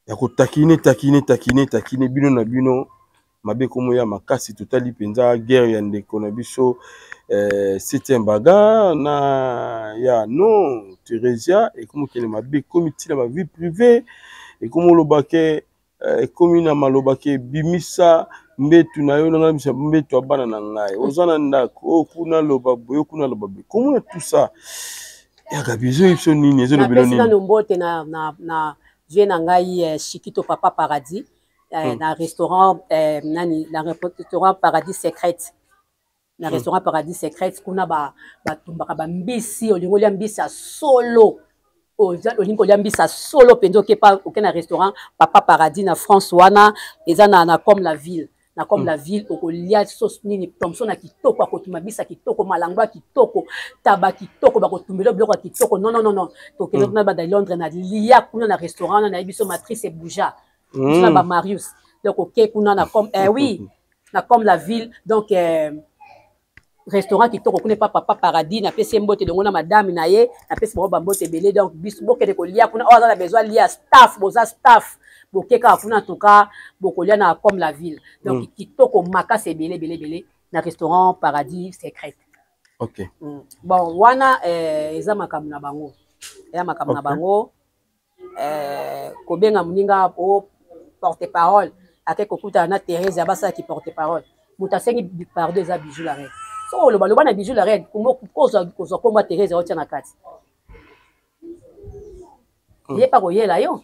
ya kotakine, takine, takine, takine bino na bino, mabe ekomi ya makasi. Totali mpenza guerre ya ndeko na biso septième bagarre na ya non Thérésia, ekomi okende mabe, ekomi ntina ba vie privée, ekomi oloba ke ekomi na maloba ke bimisa mbetu na yo, nanga bimisa mbetu ya bana na ngai, oza na ndako oyo kuna loba boye, oyo kuna loba boye. Komona tout ça ya Gabi, ezoyebi biso nini? Ezolobelo Napesi nini? nano mbote na vie na ngai, Chikito Papa Paradis, na restaurant, nani, na restaurant Paradis Secrète, na restaurant Paradis Secrète kuna batumbaka bambisi. Olingi olia mbisi ya solo, olingi kolia mbisi ya solo mpenza, oke oke na restaurant Papa Paradis na France wana, eza na comme la ville, na comme la ville. Okolia sauce nini, thomson ya kitoko, akotumba mbisi ya kitoko, malango ya kitoko, taba kitoko, bakotumbela biloko ya kitoko. Non, non, non, non, tokende kuna banda Londres, na lia kuna na restaurant wana, nayebi biso matrice ebouja biso na bamarius. Donc oke kuna na comme, oui, na comme la ville, donc restaurant kitoko kuna epa Papa Paradis. Napesi ye mbote elongo na madame na ye, napesi bango bambote ebele. Donc biso bokende kolia kuna, oyo aza na besoin lia, staff, boza staff, boke kaka kuna. En tout cas bokolia na comme la ville, donc kitoko makasi ebele ebele ebele na restaurant Paradis Secrète. Bon, wana eza makambo na bango, eza makambo na bango. Kobenga moninga o porte parole ake kokutana na Thérèse, abasalaki porte parole. Moto asengi pardon eza Bijou la Reine. So oloba, loba na Bijou la Reine, kozwa kombo ya Thérèse otia na kati, ye pa koyela yo.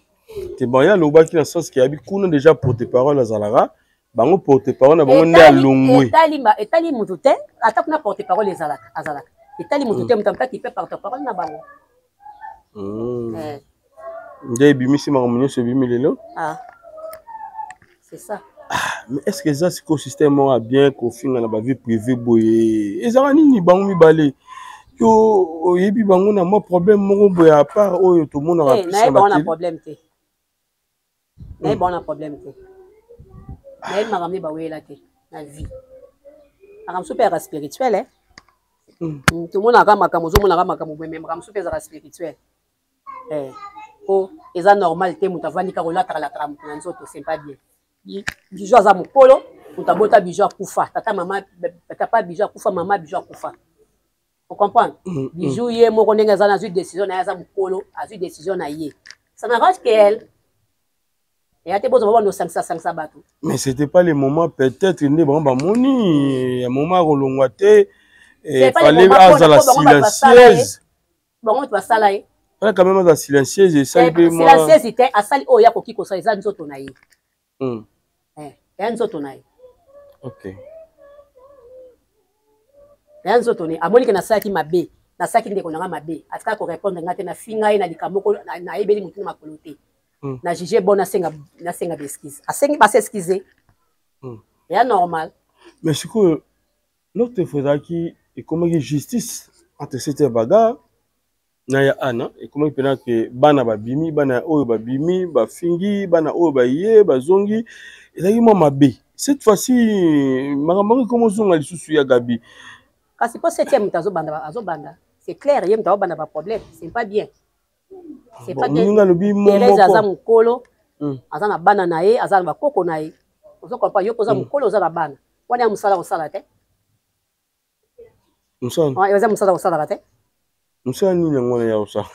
Te, bon, ye alobaki na sens ke yabi kuna déjà porte parole azalaka, bango porte parole na bango nde alongwe. Etali motu te, ata kuna porte parole ezalaka, azalaka, etali motu te. Moto amutaki mpe porte parole na bango. Nde ebimisi makambo nyonso ebimi lelo. Ah. C'est ça. Mais est ce que eza sikoyo système moko ya bien kofinga na bavie privée boye? Ezalaka nini? Bango mibale, yo oyebi bango na mwa problème moko boye à part oyo tomonaka? Eh, nayebi bango na problème te, nayebi bango na problème te. Nayebi makambo nde baweyela te na vie. Makambo mosusu mpe yaka spirituel, eh. Tomonaka makambo, ozomonaka makambo boye, mais makambo mosusu mpe ezalaka spirituel, eh. Po eza normal te, moto avandi kaka olataka lataka moto na nzoto, c'est pas bien. Bijou aza mokolo, moto abota Bijou akufa, tata mama, papa Bijou akufa, mama Bijou akufa, ocomprendre? Bijou ye moko ndenge aza, nazwi décision na ye, aza mokolo, azwi décision na ye, ça n'arrange que elle. Eya te, bozwa babanda osangisa sangisa bato. Mais c'était pas le moment peut-être nde bango bamoni ya moment akolongwa te, fallait azala silencieuse. Bango moto basala ye. Fallait quand même azala silencieuse, esali mpe silencieuse te. Asali oyo akoki kosala, eza nzoto na ye. Eya nzoto na ye. Eya nzoto ne. Amoni ke nasalaki mabe, nasalaki ndeko na nga mabe, atikaka korépondre nga te, nafinga ye na likambo moko, nayebeli motu na makolo te. Na juge bon, nasenga, nasenga baexcuse, asengi basexcuse. Eya normal. Mais sikoyo l'autre fois ezalaki, ekomaki justice entre cette bagarre na ya Ana, ekomaki mpena ke bana babimi, bana oyo babimi bafingi, bana oyo baye bazongi, ezalaki mwa mabe. Cette fois-ci makambo yango ekoma ozonga lisusu ya Gabi. Kasi mpo septième moto azobanda, azobanda, c'est clair, ye moto azobanda baproblème, c'est pas bien, c'est pas bien. Moninga alobi. Thérèse aza mokolo, aza na bana na ye, aza na bakoko na ye, ozo comprendre? Yo mpo oza mokolo, oza na bana wana, ya mosala kosala te. Mosala eza mosala kosalaka te. Mosala nini yango wana ya kosala,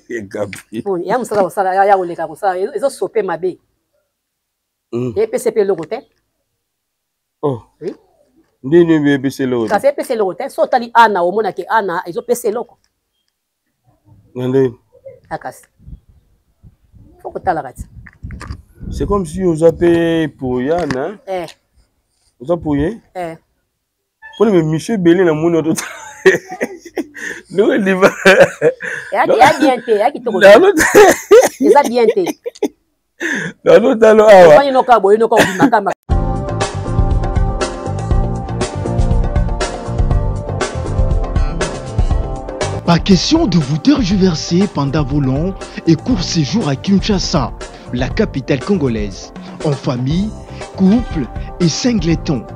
Gabi? Ya mosala kosala, ya koleka kosala, ezosope mabe, epesa mpe eloko te. Oh. Oui. Nde nini epesa eloko? Kasi epesa eloko te. So otali Ana, omonake Ana ezopesa eloko. Na ndeni? Akasi fo kotalaka ti. C'est comme si oza mpe pour Yana. Eh. Oza pour ye? Eh. Mpona baémission ebele namoni oto ndenge liva. Eya bien te, eya kitoko, eza bien te. Nalotalo awa. Ofandi noka boye, noka obimaka. Pas question de vous tergiverser pendant vos longs et courts séjours à Kinshasa, la capitale congolaise. En famille, couple et singleton.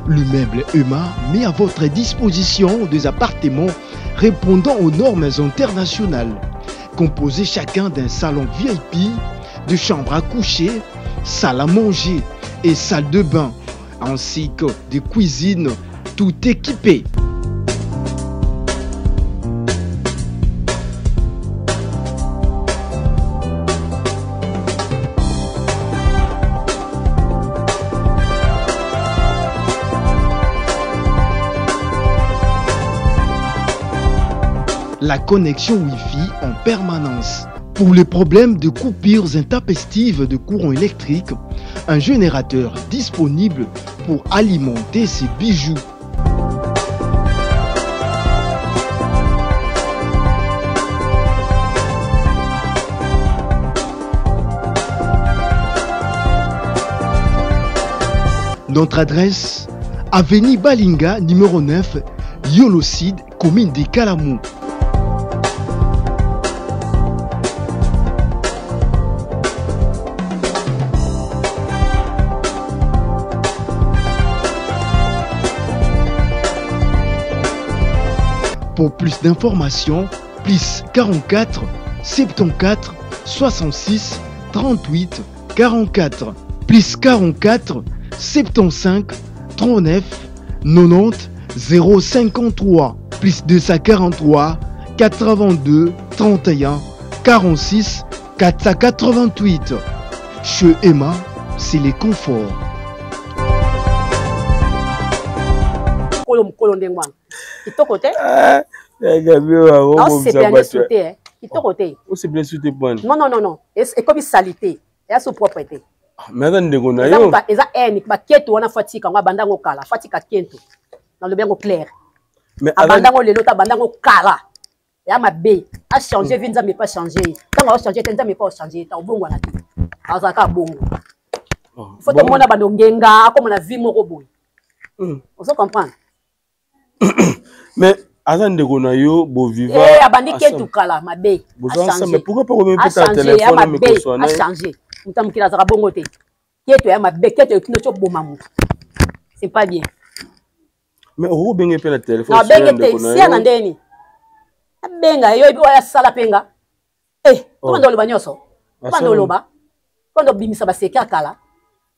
Le meuble EMA met à votre disposition des appartements répondant aux normes internationales, composés chacun d'un salon VIP, de chambres à coucher, salle à manger et salle de bain, ainsi que de cuisines tout équipées. La connexion Wi-Fi en permanence. Pour les problèmes de coupures intempestives de courant électrique, un générateur disponible pour alimenter ces bijoux. Notre adresse, Avenue Balinga, numéro 9, Yolocide, commune de Kalamou. Pour plus d'informations, plus 44 74 66 38 44, plus 44 75 39 90 053, plus 243 82 31 46 488. Chez Emma, c'est les conforts. Mokolo mokolo ndenge wana kitoko te. Naosepela nde su te, kitoko te. Osepela su te pwani? Non, non, non, non, ekomi salité, eya so propre te. Mais aza ndeko na yo. Eza haine, baketo wana. Fatika yango abanda yango kala. Fatika kento, nalobi yango clair, abanda yango lelo te, abanda yango kala. Ya mabe, achange vie, Nzambe epa change ye. Ntango aochange te, Nzambe epa ochange ye, ta obongwana te, azalaka bongo. Oh, faut tomona bando ngenga akoma na vie moko boye. Ozo comprendre? Mais aza ndeko na yo boviva. Eh, abandi ketu kala mabe. Boza ensemble, pourquoi pas komi peta téléphone mikoswana? A changer. Moto mokili azalaka bongo te. Keto ya mabe, keto ekino tyo boma moto. C'est pas bien. Mais okoki obenge mpe na telefone? Nabenge te, sia na ndeni. Abenga yo oyo asala mpe nga. Eh, oh. Tobanda oloba nyonso. Tobanda oloba. Tobanda obimisa baseke ya kala.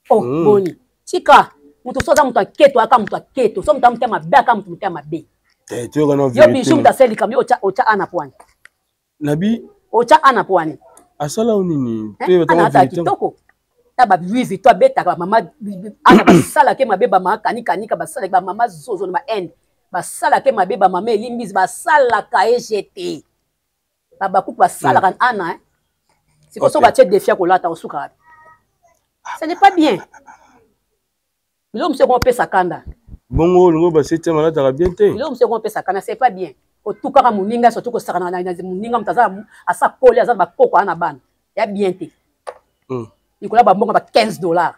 Oh, boni. Tika. Moto so aza moto aketo, aka moto aketo. So moto amotema mabe, aka moto motema mabe. Eh, toyoka yo bijou moto asali likambo, yo otya ana pwani. Nabi otya ana pwani. Asala yo nini? Eh, ana ata kitoko. Ta ba Louis Vuitton abetaka bamama ana basalaka mabe, bamama kanikanika basalaka bamama zozo na ba Inde basalaka mabe, bamama elimbisi basalaka ye jete babakuku basalaka ana eh. Sikoyo soki batie défi ya kolata osuka wapi? Ce n'est pas bien. Biloko mosusu ekopesa kanda. Bongo olingo basetième alataka bien te. Biloko mosusu ekopesa kanda, c'est pas bien. Otukaka moninga, surtout kosakana na moninga, moto aza asa koli, aza na bakoko, aza na bana ya bien te. Likolo ya bambongo ba 15 $.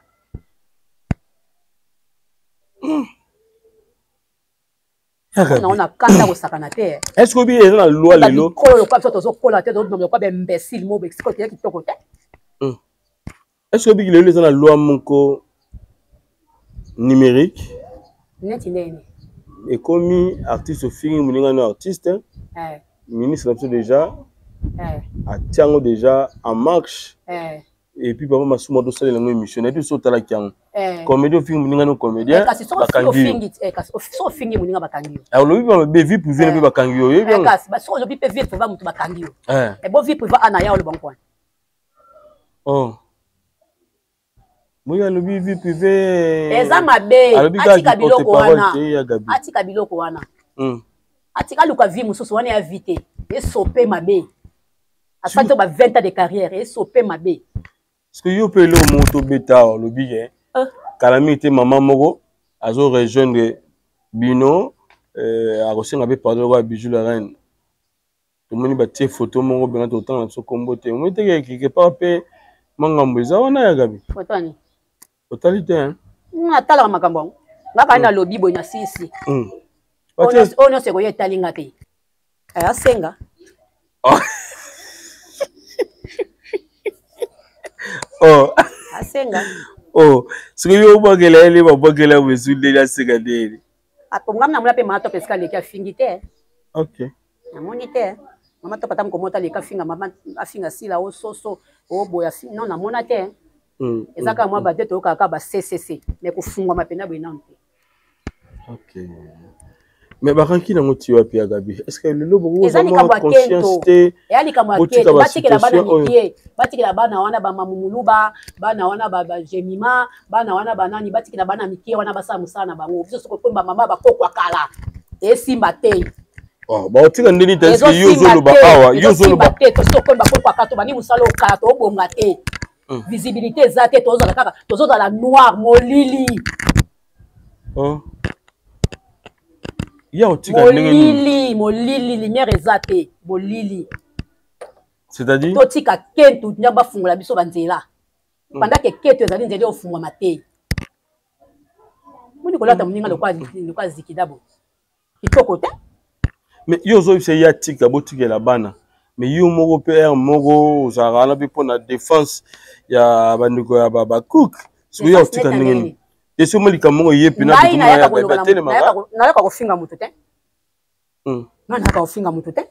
Nango na kanda kosakana te. Est ce que obi eza na loi lelo? Bikolo lokola biso tozokola te, tozobima lokola baimbécile mo esiko teya kitoko te. Est ce que obiki lelo eza na loi moko numérique? Neti ndeni? Ekomi artiste ofingi moninga no artiste, ministre na biso déjà atia yango déjà en marche. Et puis papa Masumu atosalela yango émission na ye biso otalaki yango. Comédie ofingi moninga no comédien. Kasi bakangi yo. Kasi soki ofingi moninga, bakangi yo. Olobi mabe, vie privée na mpe bakangi yo, oyebi yango? Kasi soki olobi mpe vie privée moto, bakangi yo. Bo vie privée ana ya oloba nkwana. Oh, moyi alobi vie privée. Eza mabe. Atika biloko wana, atika biloko wana, atika aluka vie mosusu. Wana ya vie te, esope mabe. Asali to ba 20 ans de carrière, esope mabe. Parce que yo mpe eloko moko tobeta awa, olobi ke kala mingi te mama moko azo rejoindre bino, akosenga mpe pardon lokola Bijou la Reine. Tomoni batie photo moko mpena, totanga na biso kombo te. Omoni te quelque part mpe mangambo eza wana ya Gabi? Otali te? Natalaka makambo yango nga kani. Nalobi boye na sisi, oyo nyonso ekoya etali nga te. Asenga. Oh. Asenga. Oh, soki yo obwakela ye nde babwakela mosu ndenge aseka ndeni. Ngam namona mpe mama Top esika aleki afingi te. Ok. Namoni te mama Top ata mokomota aleki afinga mama, afinga sila o soso o boya. Non, namona te. Eza kaka mwa bade toyokaka kaka ba ccc, mais kofungwama mpena boye nano te. Ok, mais bakanki nango ti wapi ya Gabi? Est ce que lelo Eza likambo ya conscience te? Eya likambo ya keto. Batikela bana mike, batikela bana wana bamamumulu, bana wana bajemima, bana wana banani, batikela bana mike wana basala mosala na bango. Biso soki okomi bamama bakokwa kala, esimba te. Oh, baotika ndeni te? Est yo ozoloba awa, yo ozoloba te. Tosi tokomi bakokwa kala, tobandi mosala okala, tobonga te. Visibilité eza te, tozala kaka tozozala noir, molili. Oh. Ya otika ndenge molili, molili, lumière eza te, molili. C'est-à-dire? Totika kentu nde bafungola biso banzela. Pendant ke keto ezali, nzela ofungwama te. Moni kolata moninga lokwa zikida bo kitoko te. Mais yo ozoyebisa ye atika, botikela bana, mais yo moko mpe aire moko ozalaka wana mpe mpona défense ya bandeko ya bacook. Soki ya otika ndenge nini te, soki mo likambo moko ye mpena. Ngai nayaka kofinga moto te. Ngai nayaka kofinga moto te.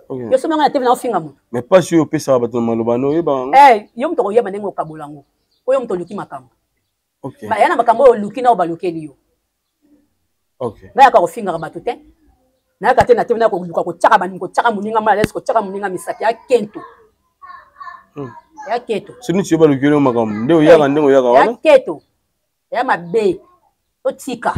Yo soki ngai na TV naofinga moto? Mais mpasi oyo opesaka bato na maloba no, oyebaka yango. Yo moto okoyeba ndenge okabola yango. Oyo moto oluki makambo, baya na makambo oyo oluki na oyo balukeli yo. Ngai yaka kofingaka bato te, nayaka te na te naya koluka kotiaka baningi, kotiaka moninga mal à l'aise, kotiaka moninga misapi ya kento, ya keto. Soki neti yo balukeli yo makambo, nde oyaka ndenge oyaka wana? Ya keto, ya mabe, totika.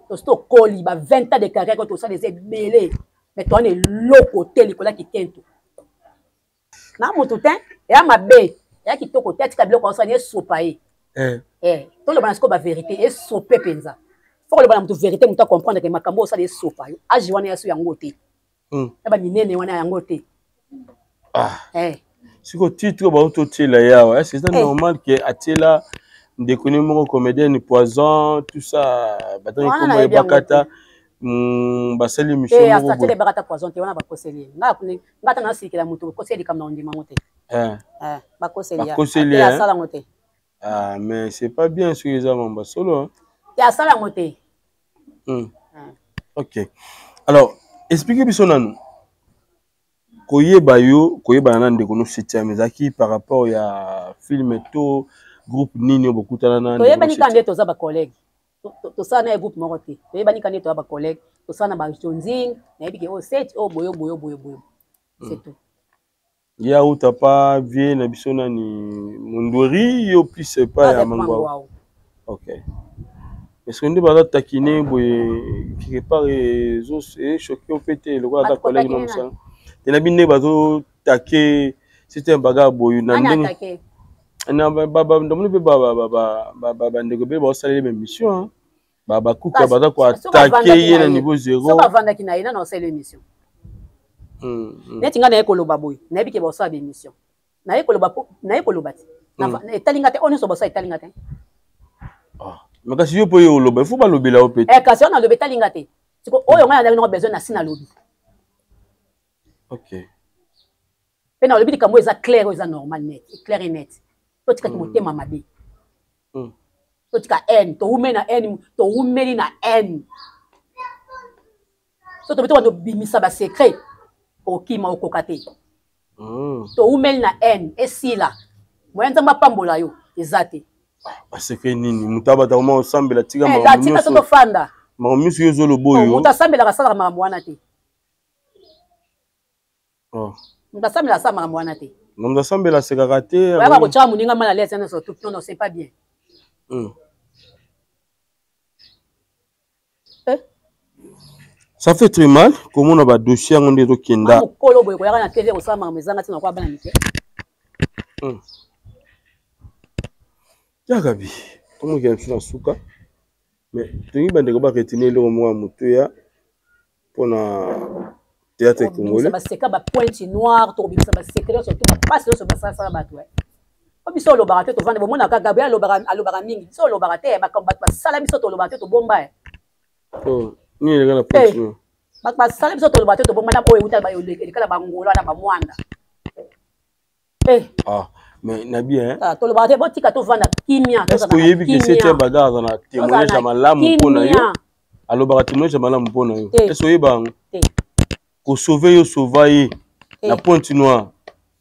Tosi tokoli ba 20 ans de carrière ko tosala eza ebele, mais towana eloko te likolo ya kikento na motu te. Eya mabe, eya kitoko te. Atika biloko asala, esopa ye. Toloba na sikoyo bavérité, esope mpenza. Fo koloba na motu vérité, motu acomprendre ke makambo osala esopa yo. Age wana yaso yango te, na baminene wana yango te. Siko titre ba auto tiela yawa, est-ce que c'est eh. normal que atiela ndeko ne moko comédienne poison tout ça batangi kombo ebakata basali émission eh, moko boye ebakata poison te wana bakoseli ye nga nga ata nasilikela moto bakoseli likambo na ondima yango te eh. Eh, bakoseli ye asala yango te ah mais c'est pas bien soki eza mamba solo te asala yango te ah. Ok, alors explique biso nanu koyeba yo koyebana na ndeko no septième ezalaki par rapport ya film to groupe nini oyo bokutana na toyebani kaka nde toza bacollègue, tosala na ye groupe moko te. Toyebani kaka nde toza bacollègue, tosala na bajonzing, nayebi ke oyo set oyo boyo boyo boyo boyo, c'est tout. Ye auta pa vie na biso nani mondweri, yo plus epai ya Mangwau. Ok, est ce que nde baza takine boye quelque part ezo choquer yo mpe te lokola aza collègue na mosala te na bino nde bazotake c'était un bagarre boye na ndenge namoni mpe bandeko ebele baosaleli baémission, bakuka baza koatake ye na niveau zéro. Soki avandaki na ye nano asali émission neti ngai naye koloba boye, nayebi ke baosala baémission, naye koloba, naye koloba te, etali nga te. Oyo nyonso basala etali nga te. Mais kasi yo mpo yo oloba, il faut balobela yo mpe. Kasi oyo naloba etali nga te. Siko oyo ngai nazalaki nango besoin, nasi nalobi. Mpe nalobi likambo eza clair, oyo eza normal, net, clair et net. Totikaki motema mabe, totika haine, towumeli na haine, towumeli na haine. So tobi tobanda obimisa basecret, okima, okoka te. Towumeli na haine, esila. Moya Nzambe apambola yo eza te. Basecret nini? Moto abata koma osambela, tika. Tika so tofanda. Makambo nyonso yo ozoloba oyo. Moto asambelaka asalaka makambo wana te. Moto asambela asala makambo wana te. Moto asambela asekaka te. Oyaka kotyaka moninga mal à l'aise nyonso tout, non non, c'est pas bien. Eh? Ça fait très mal komona badossier yango nde ezokenda. Mokolo boye koyaka na TV kosala makambo ezanga ntina kwa bana mike. Yakabi tomokela biso na suka, mais tolingi bandeko baretine eloko moko ya motuya mpona théâtre congolais. Baseka bapointe noire, tokobimisa basecret nyonso to bapasi nyonso basalasala bato. Po biso olobaka te, tovanda bomonaka Gabriel alobaka, alobaka mingi. Biso olobaka te, makambo bato basala biso tolobaka te, tobomba. Nini eleka na pointe noire? Bato basala biso tolobaka te, tobomba na oyo euta eleka na bangola na bamwanda. Ah, mais na bien. Ah, tolobaka te, botika tovanda kimia. Est ce que oyebi ke septième bagarre aza na témoignage ya malamu mpo na yo? Alobaka témoignage ya malamu mpo na yo. Est ce oyeba yango? Kosauve yo, sauva ye na Pointe Noire,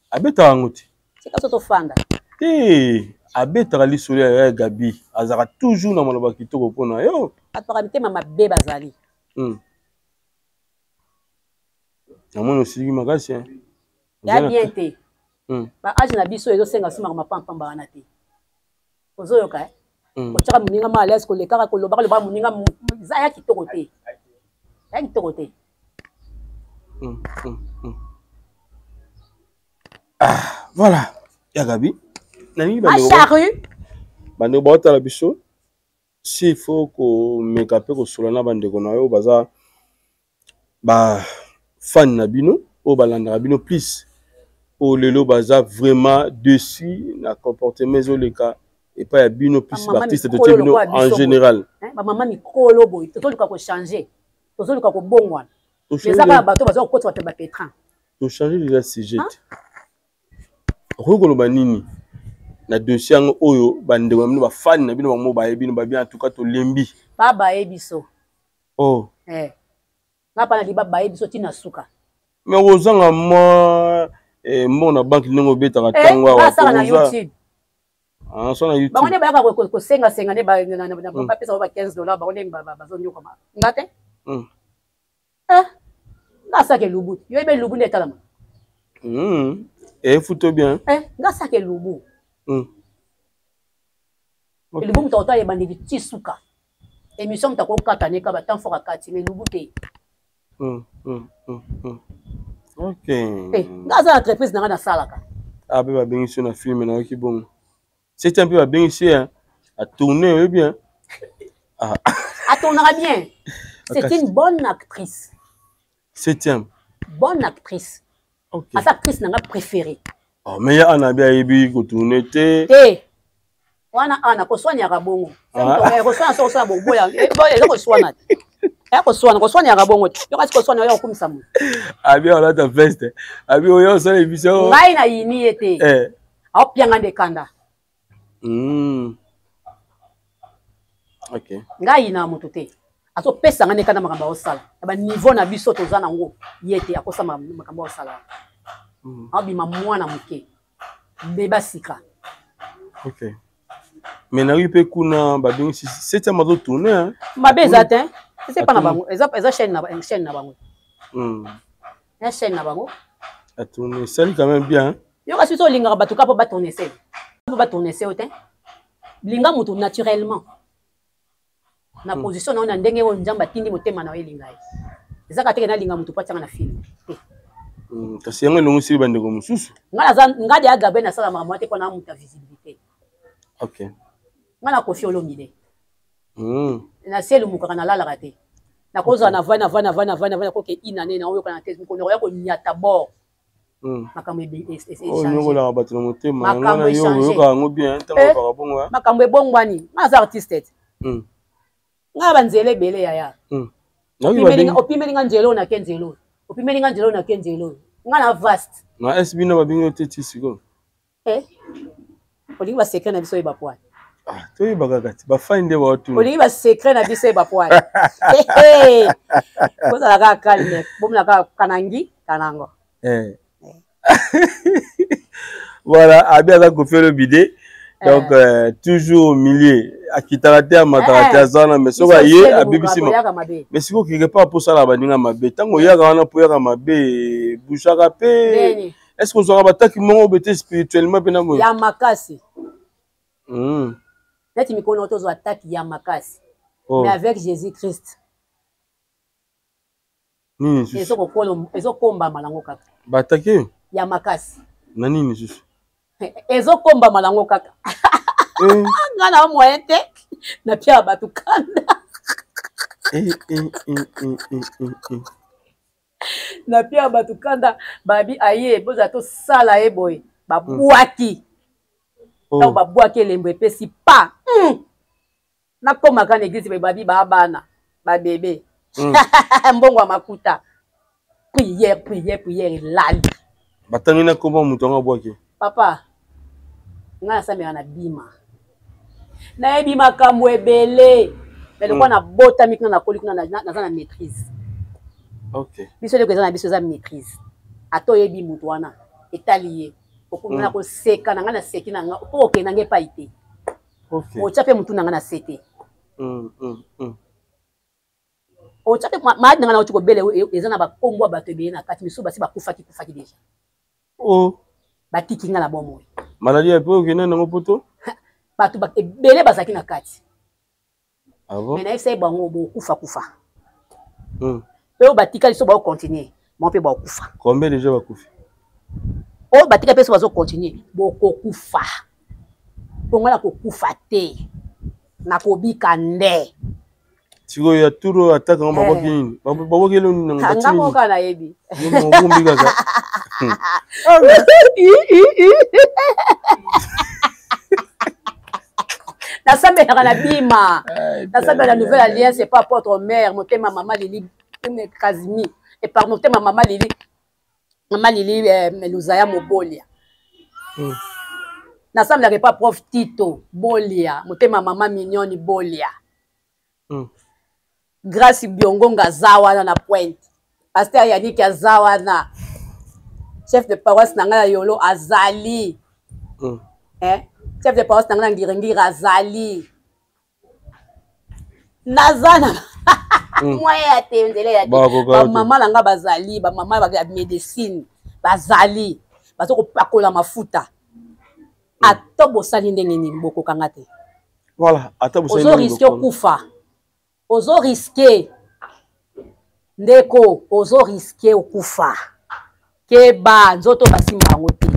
abetaka yango te. Tika so tofanda. Te, abetaka lisolo ya ya Gabi, azalaka toujours na maloba kitoko mpo na yo. Bato baka mitema mabe bazali. Namoni osiliki makasi. Ya bien te. Ba age na biso ezosenga so makambo pampamba wana te. Ozoyoka eh? Kotyaka moninga ma alaise, kolekaka kolobaka lobaka moninga eza ya kitoko te, ya kitoko te. Ah, voilà, ya Gabi, nalingi bandeko bandeko baotala biso, s'il faut komeka mpe kosola na bandeko na yo baza bafan na bino oyo balandaka bino plus, oyo lelo baza vraiment dessus na comportement ezoleka epai ya bino plus baartiste, totie bino en général. Bamama mikolo boye, tozoluka kochange, tozoluka kobongwana, eza kaka bato baza kokotisa bato ya bapetrin. Tochange déjà sujet te. Okoki koloba nini na dossier yango oyo bandeko na bino, bafani na bino, bango bayebi bino babien? En tout cas tolembi. Babaye biso. Oh. Eh. Nga pa na baye biso tina suka. Mais ozanga mwa mbongo na banque ndenge obetaka ntango awa. Asala na YouTube. Ah, so na YouTube. Bango nde bayaka kosengasenga nde bapesa bango ba 15 $, bango nde bazonyokama nga te. Nga asaka elubu, yo yebi elubu nde etalama. Efuto bien. Nga asaka elubu. Elubu moto akotala ebandeli ti suka. Émission moto akokata neka ba temps fort akati, mais elubu te. Ok. Nga aza na entreprise na nga nasalaka. Ah, mpe babengisi yo na film, nayoki bongo. C'était un peu babengisi ye atourne, oyebi bien. Ah. Atournera bien. C'est une bonne actrice. Septième. Bonne actrice. Ok. Aza actrice na nga préférée. Oh, mais ya ana bi ayebi kotourne te. Te. Wana ana koswaniaka bongo. Ah. Koswana so koswana boboya. Eh, eza koswana te. Ya koswana, koswaniaka bongo te. Yo kasi koswana yo okumisa moto. Abi olata veste. Abi oyo osala émission. Ngai na yini ye te. Eh. Aopianga nde kanda. Okay. Ngai na moto te. Azopesa ngai nde kanda makambo aosala. Na ba niveau na biso toza nango ye te akosala makambo aosala. Abima mwana moke. Beba sika. Okay. Mais nayoki mpe kuna babengisi septième azo tourner hein. Mabe eza te. Eza epa na bango, eza eza chaîne na chaîne na bango. Eza chaîne na bango. A tourner, sali quand même bien. Yo kasi so olingaka bato ka mpo ba tourner se. Mpo ba tourner se te. Linga moto naturellement. Na position na yo na ndenge oyo Nzambe atindi motema na yo elinga ye. Eza kaka te ke nalinga moto mpo atianga na film. Te. Kasi yango elongisi bandeko mosusu. Nga naza nga deya Gabriel nasala makambo wana te mpo na moto ya visibilité. Okay. Nga na Koffi Olomide. Na se elumukaka nalalaka te. Nakozala na vai na vai na vai na vai na vai nakoke inane na oyokana te mokolo nakoya konyata bord. Makambo onyokolaka bato na motema yango na yo oyoka yango bien ntango olobaka bongo. Makambo ebongwani. Nga naza artiste te. Nga banzela ebele yaya. Opimeli nga nzela oyo nake nzela oyo. Opimeli nga nzela oyo nake nzela oyo. Nga na vaste. Na SB na babingi yo te ti sikoyo. Eh? Olingi ba secret na biso oyeba poani. Ah, toyeba kaka ti bafani nde baotuna. Olingi ba secret na biso oyeba poani. Kozala kaka calme, bomona kaka kanangi kanango. Eh. Voilà, Abi aza Koffi Olomide. Donc toujours au milieu. Akitaka te amataka te aza wana mais soki aye abebisi mais sikoyo quelque part mpo osala baninga mabe ntango oyaka wana mpo oyaka mabe bougeaka mpe est ce que ozwaka bataki moko boye te spirituellement mpe na boye ya makasi. Neti mikolo tozwa attaque ya makasi. Oh. Mais avec Jésus Christ. Nini lisusu? Ezokombama nango kaka. Batake ya makasi. Na nini lisusu? Ezokombama nango kaka. Nga na moyen te na pia bato kanda. Na pia bato kanda babi aye bozala tosala ye boye babwaki. Ntango babwaki elembo epesi pa. Nakomaka na église boye babi ba bana ba bébé. Mbongo ya makuta. Prière, prière, prière elali. Batangi na komba moto yango abwaki. Papa, nga nasambelaka na bima. Nayebi makambo ebele. Mais lokola nabotami kuna nakoli kuna naza na maîtrise. Okay. Biso eloko eza na biso eza maîtrise. Ata oyebi moto wana etali ye. Okomona koseka na nga na seki na nga po okenda nga epai te. Okay. Otya mpe motu na nga na se te. Otya mpe maladi na nga nauti kobela eza na bakombo ya bato ebele na kati misusu basi bakufaki kufaki deja. Oh. Batiki nga na bomoi. Maladi ya pe okende nango poto? Bato ebele bazalaki na kati. Ah bon? Mais nayebisa ye bango bokufa kufa. Pe oyo batikali so bao continuer, bango mpe bakokufa. Combien déjà bakufi? Oyo batikali mpe so bazo continuer, bokokufa. Mpo nga nakokufa te. Nakobika nde. Sikoyo ya tour oyo ataka ngo babwaki nini? Babwaki eloko nini nango? Nga moko kaka nayebi. Okumbi kaka. Nasambelaka na bima. Nasambelaka na Nouvelle Alliance et pas apôtre mère, motema mama Lili Kazimi et par motema mama Lili mama Lili Luzaya Mobolia. Nasambelaka epa prof Tito Bolia, motema mama Mignoni Bolia. Grâce Biongonga aza wana na pointe. Pasteur Yannick aza wana. Chef de paroisse na ngai ya Yolo azali. Eh? Chef de paroisse na ngai na Ngiringiri azali. Naza na moyen ya te nzela ya te. Ba mama na ngai bazali, ba mama ya médecine bazali. Bazo kopakola mafuta. Ata bosali ndenge nini bokokanga te. Voilà, ata bosali Ozo risque okufa. Ozo risque ndeko, ozo risque okufa. Keba nzoto basimba yango te.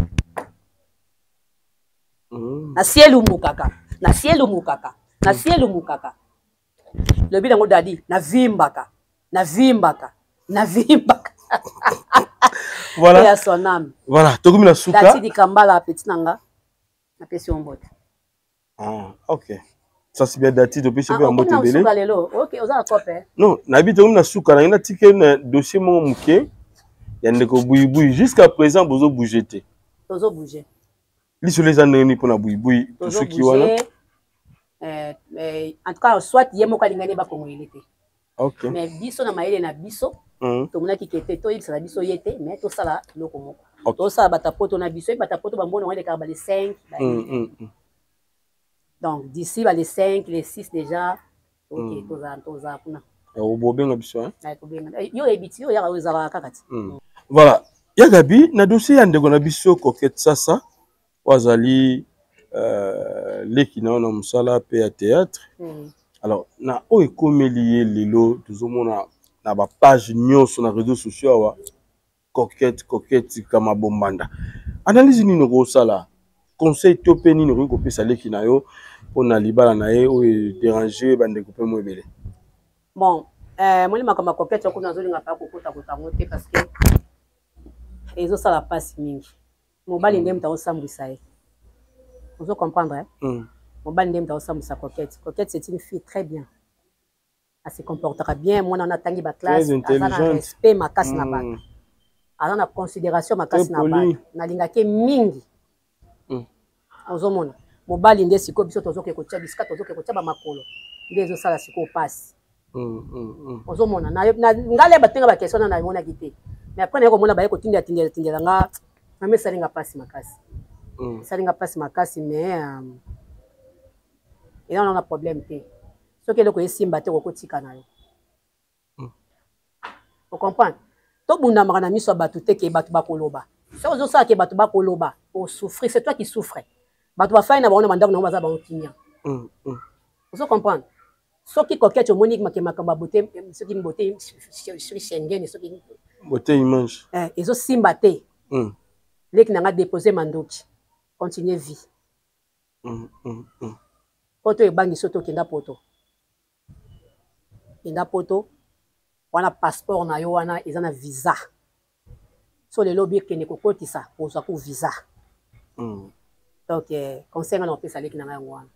Na sielu mukaka, na sielu mukaka, na sielu mukaka. Lobi nango dadi, na vimbaka, na vimbaka, na vimbaka. Voilà. Ya son âme. Voilà, tokomi na suka. Dati Dikambala petit na nga. Napesi yo mbote. Ah, ok. Ça c'est bien dati topesi mpe ah, mbote ebele. Suka lelo. Ok, oza na kope. Non, nayebi tokomi na suka na ngai natiki na dossier moko moke ya ndeko buyibuyi jusqu'à présent bozo bouger te. Tozo bouger. Lisolo eza ndenge nini mpona buyibuyi tosuki wana? Eh, eh, en tout cas soit ye moko alingani bakongolele te. Okay. Mais biso na mayele na biso mm. tomonaki ke te toyebisa na biso ye te mais tosala eloko moko okay. tosala batapoto na biso ye batapoto bambona yango elekaka ba les 5 ba mm, mm, mm. Donc d'ici ba les 5 les 6 déjà ok mm. tozala tozala kuna obobenga biso kobenga yo oyebi ti yo oyaka ozalaka kaka ti mm. Voilà ya Gabi na dossier ya ndeko na biso Coquette Sasa oyo azali euh, leki na yo na mosala mpe ya théâtre mm. Alors na oyo ekomeli ye lelo tozomona na bapage nyonso na réseaux sociaux awa Coquette Coquette kama bombanda analyse nini okosala conseil to mpe nini okoki kopesa leki na yo mpo na libala na ye oyo ederange bandeko mpe mo ebele? Bon, euh, moni makambo ya Coquette kuna nazolinga mpa kokotakota yango te parce que ezosala mpasi mingi. Mobali nde moto azosambwisa ye, ozo comprendre eh? Mm. Mobali nde moto azosambwisa Coquette. Coquette c'est une fille très bien, ase comportaka bien, mwana wana atangi baclasse, aza na respect makasi na bato, aza na considération makasi na bato, nalingaki mingi. Ozomona mobali nde sikoyo biso tozoke kotia bisika tozoke kotia bamakolo nde ezosala sikoyo pasi. Ozomona ngai batenga baquestion wana namonaki te, mais après naye komona baye kotindela tindela tindela nga mama, esalinga mpasi makasi, esalinga mpasi makasi, mais eza wana na problème te. Soki eloko esimba te, okotika na yo, ocomprendre? Tobundamaka na miso ya bato te ke bato bakoloba. Soki ozosala ke bato bakoloba, osouffrir, c'est toi qui souffre. Bato bafai na bango na bandako nango, baza bango kimia. Ozo comprendre? Soki Coquette omoni make makambo ya bote, soki bote, soki Schengen, soki bote image ezosimba te, leki na nga dépose mandoki, continue vie. Poto ebangi so tokenda poto, kenda poto wana, passeport na yo wana eza na visa. So lelo obi ekende kokotisa, ozwa ku visa. Donc conseil nga na kopesa leki na ngai yango wana,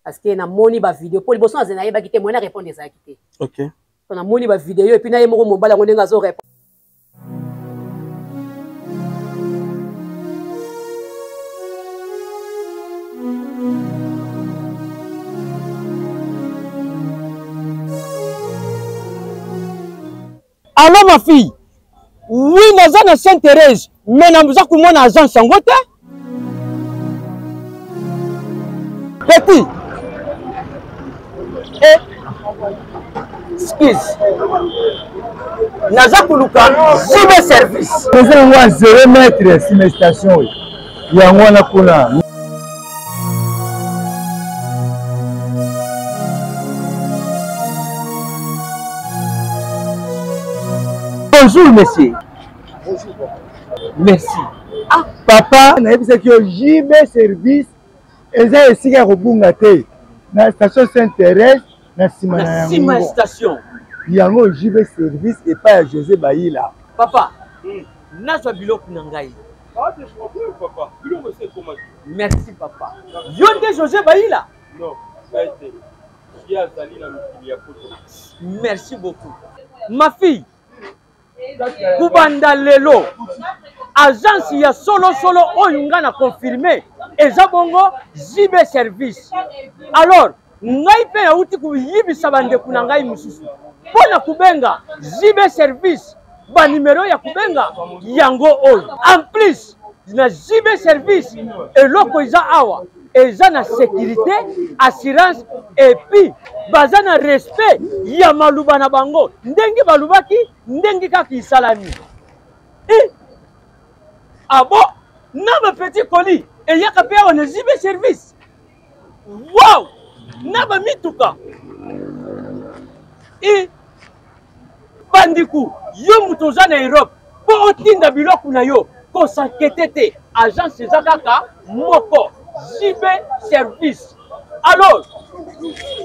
parce que namoni bavideo mpo liboso nazali nayebaki te moyen na répondre ezalaki te. So namoni bavideo et puis na ye moko mobali yango ndenge azo répondre. Allo ma fille. Oui, naza na Sainte Thérèse, mais naza komona agence yango te. Petit. Eh. Excuse. Naza koluka JB service. Eza yango ya 0 mètre nsima ya station oyo. Yango wana kuna. Bonjour monsieur. Bonjour. Merci. Ah, papa, nayebisaki yo JB service eza esika ya kobunga te na station Sainte Thérèse na nsima na yango station yango JB service epai ya José Bayila. Papa, nazwa biloko na ngai. Merci papa. Yo nde José Bayila? Non, ngai te. Ye azali na mikili ya poto. Merci beaucoup. Ma fille, kubanda lelo agence ya solosolo oyo nga na confirme eza bongo JB service. Alors ngai mpe nauti koyibisa bandeko na ngai mosusu mpo na kobenga JB service, banimero ya kobenga yango oyo. En plus na JB service eloko eza awa eza na sécurité, assurance, et puis baza na respect ya maluba na bango ndenge balubaki ndenge kaka isalami. E abo na bapetit colis eyaka mpe awa na JB service. Wow, na bamituka e bandiku yo moto oza na Europe mpo otinda biloko na yo, kosankete te, agence eza kaka moko, JB service. Alors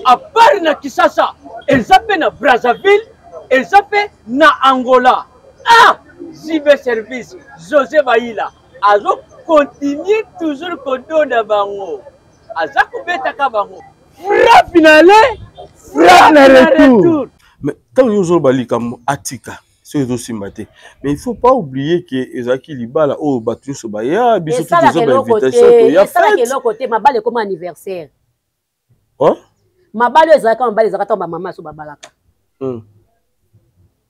apart na Kisasa eza mpe na Brazzaville, eza mpe na Angola. Ah! JB Service, José Baila, azo continuer toujours kodonda bango. Aza kobetaka bango. Frappe na aller, frappe na retour. Mais ntango yo ozoloba likambo atika soki ezosimba te, mais il faut pas oublier ke ezalaki libala oyo bato nyonso baya, biso toza bainvitation, toya. Esalaka eloko te, mabala ekoma anniversaire. Oh? Mabala oyo ezalaka, mabala ezalaka ntango bamama so babalaka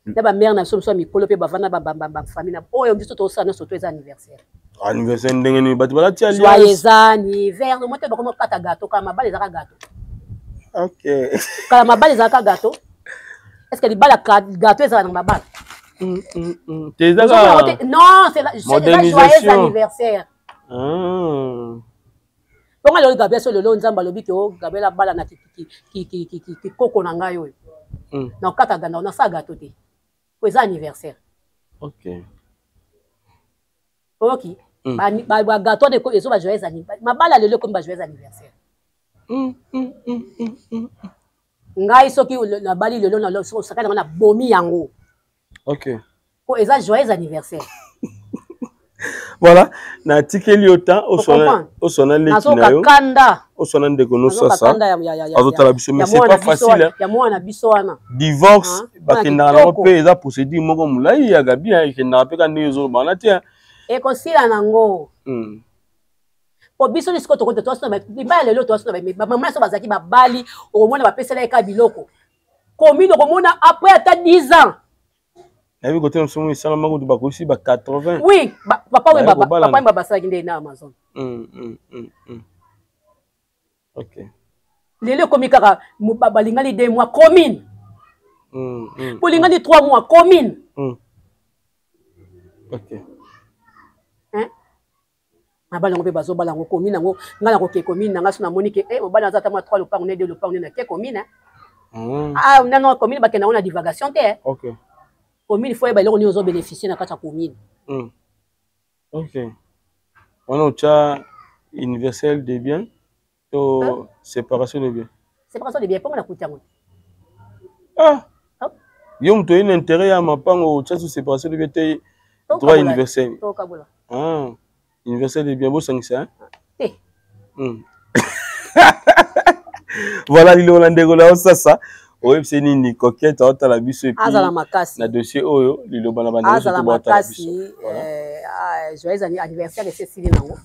na bamare na biso mosusu ya mikolo mpe bavanda bafamille na oyo biso tosala nyonso to eza anniversaire. Anniversaire ndenge nini? Bato balati alliance, joyeux anniversaire, mo te bakoma kokata gâteau. Kala mabala ezalaka gâteau. Kala mabala ezalaka gâteau. Est ce que libala gâteau ezalaka na mabala? Te, ezaka Non, c'est joyeux anniversaire. Mponga lelo Gabriel, so lelo Nzambe alobi ke o Gabriel abala na kikoko na ngai oyo, na okata ganda, nasala gâteau te po eza anniversaire. Oyoki? Bagâteau wana ezo ba joyeux mabala, lelo ekomi ba joyeux anniversaire. Ngai soki nabali lelo, osakani yango, nabomi yango. Po eza joyeux anniversaire. Voilà, natikeli yo temps oswana leki na yo, kanda. Oswana ndeko nosasa azotala biso, mais c'est pas facile. Ya mwana biso wana. Divorce bakendaka nango mpe eza procédure moko molai ya Gabi, ekendaka mpe ka ndenge ezoloba wana te. Ekosila nango po biso ni sikoyo tokote toasuna libala lelo, toasuna bamama so bazalaki babali, okomona bapesela ye ka biloko commune, okomona après ata 10 ans. Nayebi kote mosusu esalama kutu bakosi ba 80. Oui, papa Wemba, papa Wemba basalaki nde na Amazon. Lelo ekomi kaka balingani 2 mois, commune. Bolingani 3 mois, commune. Hein? Mabala yango mpe bazobala yango commune yango. Ngai nakoke commune na ngai so namoni ke mobali aza ata mwa 3 lopango ne 2 lopango ne, nake commune. Ah non, commune bakenda yango na divagation te. Commune, faut yeba eloko nini ozobénéficie na kati ya commune. Ok, wana otya universel de bien to séparation de bien? Séparation de bien, mpongo nakuti yango. Ah, yo moto oye na intérêt ya mapango, otya so séparation de bien te, droit universel. Tokabola. Ah, universel de bien, bosangisa. Te. Voilà, liloba na ndeko na yo sasa, oyebisi nini Coquette aotala biso? Azala makasi. Na dossier oyo, liloba na bandeko. Azala makasi. Joyeux anniversaire esi esili nango.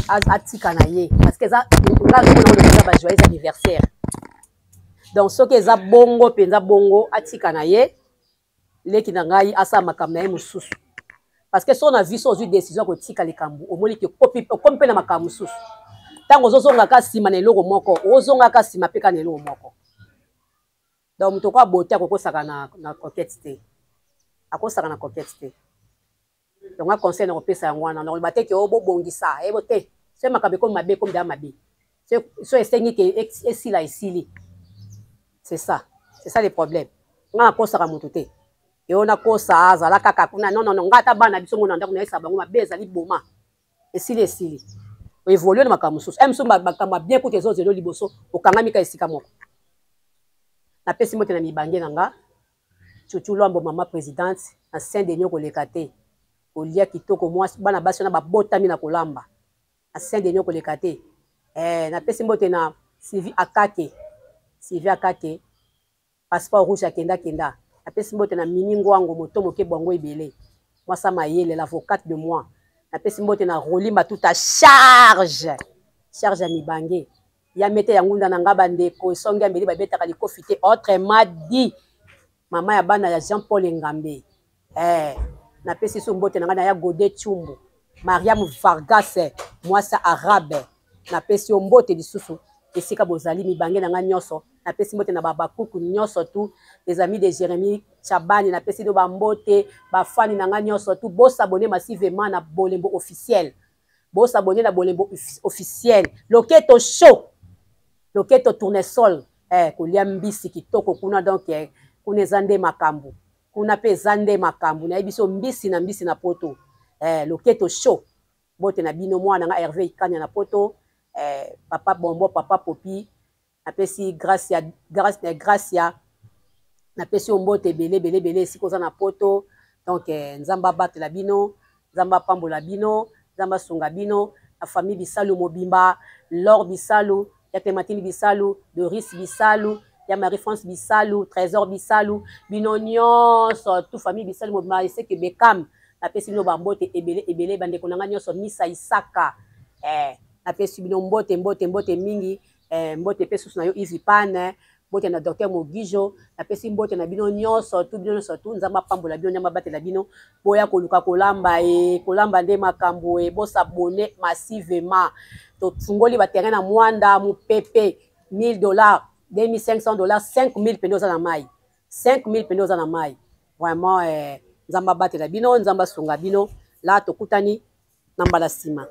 Atika na ye parce que eza nga azomona eza ba joyeux anniversaire. Donc soki eza bongo mpenza bongo, atika na ye leki na ngai, asala makambo na ye mosusu, parce que so na vie so ozwi décision ya kotika likambo, omoni ke okomi mpe na makambo mosusu, ntango ozozongaka nsima na eloko moko, ozongaka nsima mpe kaka na eloko moko. Donc moto oko abote akokosaka na Coquette te, akosaka na Coquette te. Donc nga conseil na kopesa yango wana, nakoloba te ke o bobongisa ebo te. So makambo ekomi mabe, ekomi deya mabe. So esengi ke esila, esili. C'est ça, c'est ça le problème. Nga nakosaka moto te yo nakosa azala kaka kuna. Non, non, non. Nga ata bana biso ngo na ndako, nayesa bango mabe ezali boma, esili, esili, oévolue na makambo mosusu. E mosusu makambo ya bien kuta ezozelo liboso, okangami ka esika moko. Napesi mbote na mibange na nga, Chuchu Lwambo, mama présidente na Saint Denis, okoleka te kolia kitoko, mwasi bana basi wana babotami na kolamba na Saint Denis, okoleka te. Napesi mbote na Sylvie Akake, Sylvie Akake, passeport rouge, akenda kenda. Napesi mbote na Mimi Ngwango, moto moke bwango ebele, mwasa mayele, l'avocate de moi. Napesi mbote na Roli Matuta, charge charge ya mibange ya mete ya ngunda na nga. Bandeko esongi ya mbeli babetaka likofi te. Autrement dit, mama ya bana ya Jean Paul Engambe. Napesi so mbote na ngai na ya Gode Chumbu, Mariam Vargas, mwasa arabe, napesi yo mbote lisusu esika bozali. Mibange na ngai nyonso, napesi mbote na babakuku nyonso, tous les amis de Jérémie Chabani, napesi bino bambote. Bafani na ngai nyonso tu, bosabonner massivement na Bolembo Officiel, bosabonner na Bolembo Officiel. Loketo show, loketo tournesol, kolia mbisi kitoko kuna. Donc kuna eza nde makambo, kuna mpe eza nde makambo. Nayebi so mbisi na mbisi na poto. Loketo show, mbote na bino. Mwana nga Hervé Ikanya na poto, papa Bombo, papa Popi, napesi Gracia, napesi yo mbote ebele ebele ebele esika oza na poto. Donc eh, Nzambe abatela bino, Nzambe apambola bino, Nzambe asunga bino, la famille Bisalu mobimba, Laure Bisalu, ya Clémentine Bisalu, Doris Bisalu, ya Marie-France Bisalu, Trésor Bisalu, bino nyonso, tout famille Bisalu mobimba, eseke Bekam, napesi bino bambote ebele ebele, bandeko na ngai nyonso, Misa Isaka, eh, napesi bino mbote mbote mbote mingi, eh, mbote pe susu na yo Yves Pane, mbote na docteur Mogijo, napesi mbote na bino nyonso tu, bino nyonso tu, Nzambe apambola bino, Nzambe abatela bino, boya koluka kolamba e, kolamba nde makambo e, bosabone massivement, tofungoli ba terrain na Mwanda, mupepe 1000 dollars, 2500 dollars, 5000 pende oza na mai, 5000 pende oza na mai, vraiment eh, Nzambe abatela bino, Nzambe asunga bino, la tokutani na mbala sima.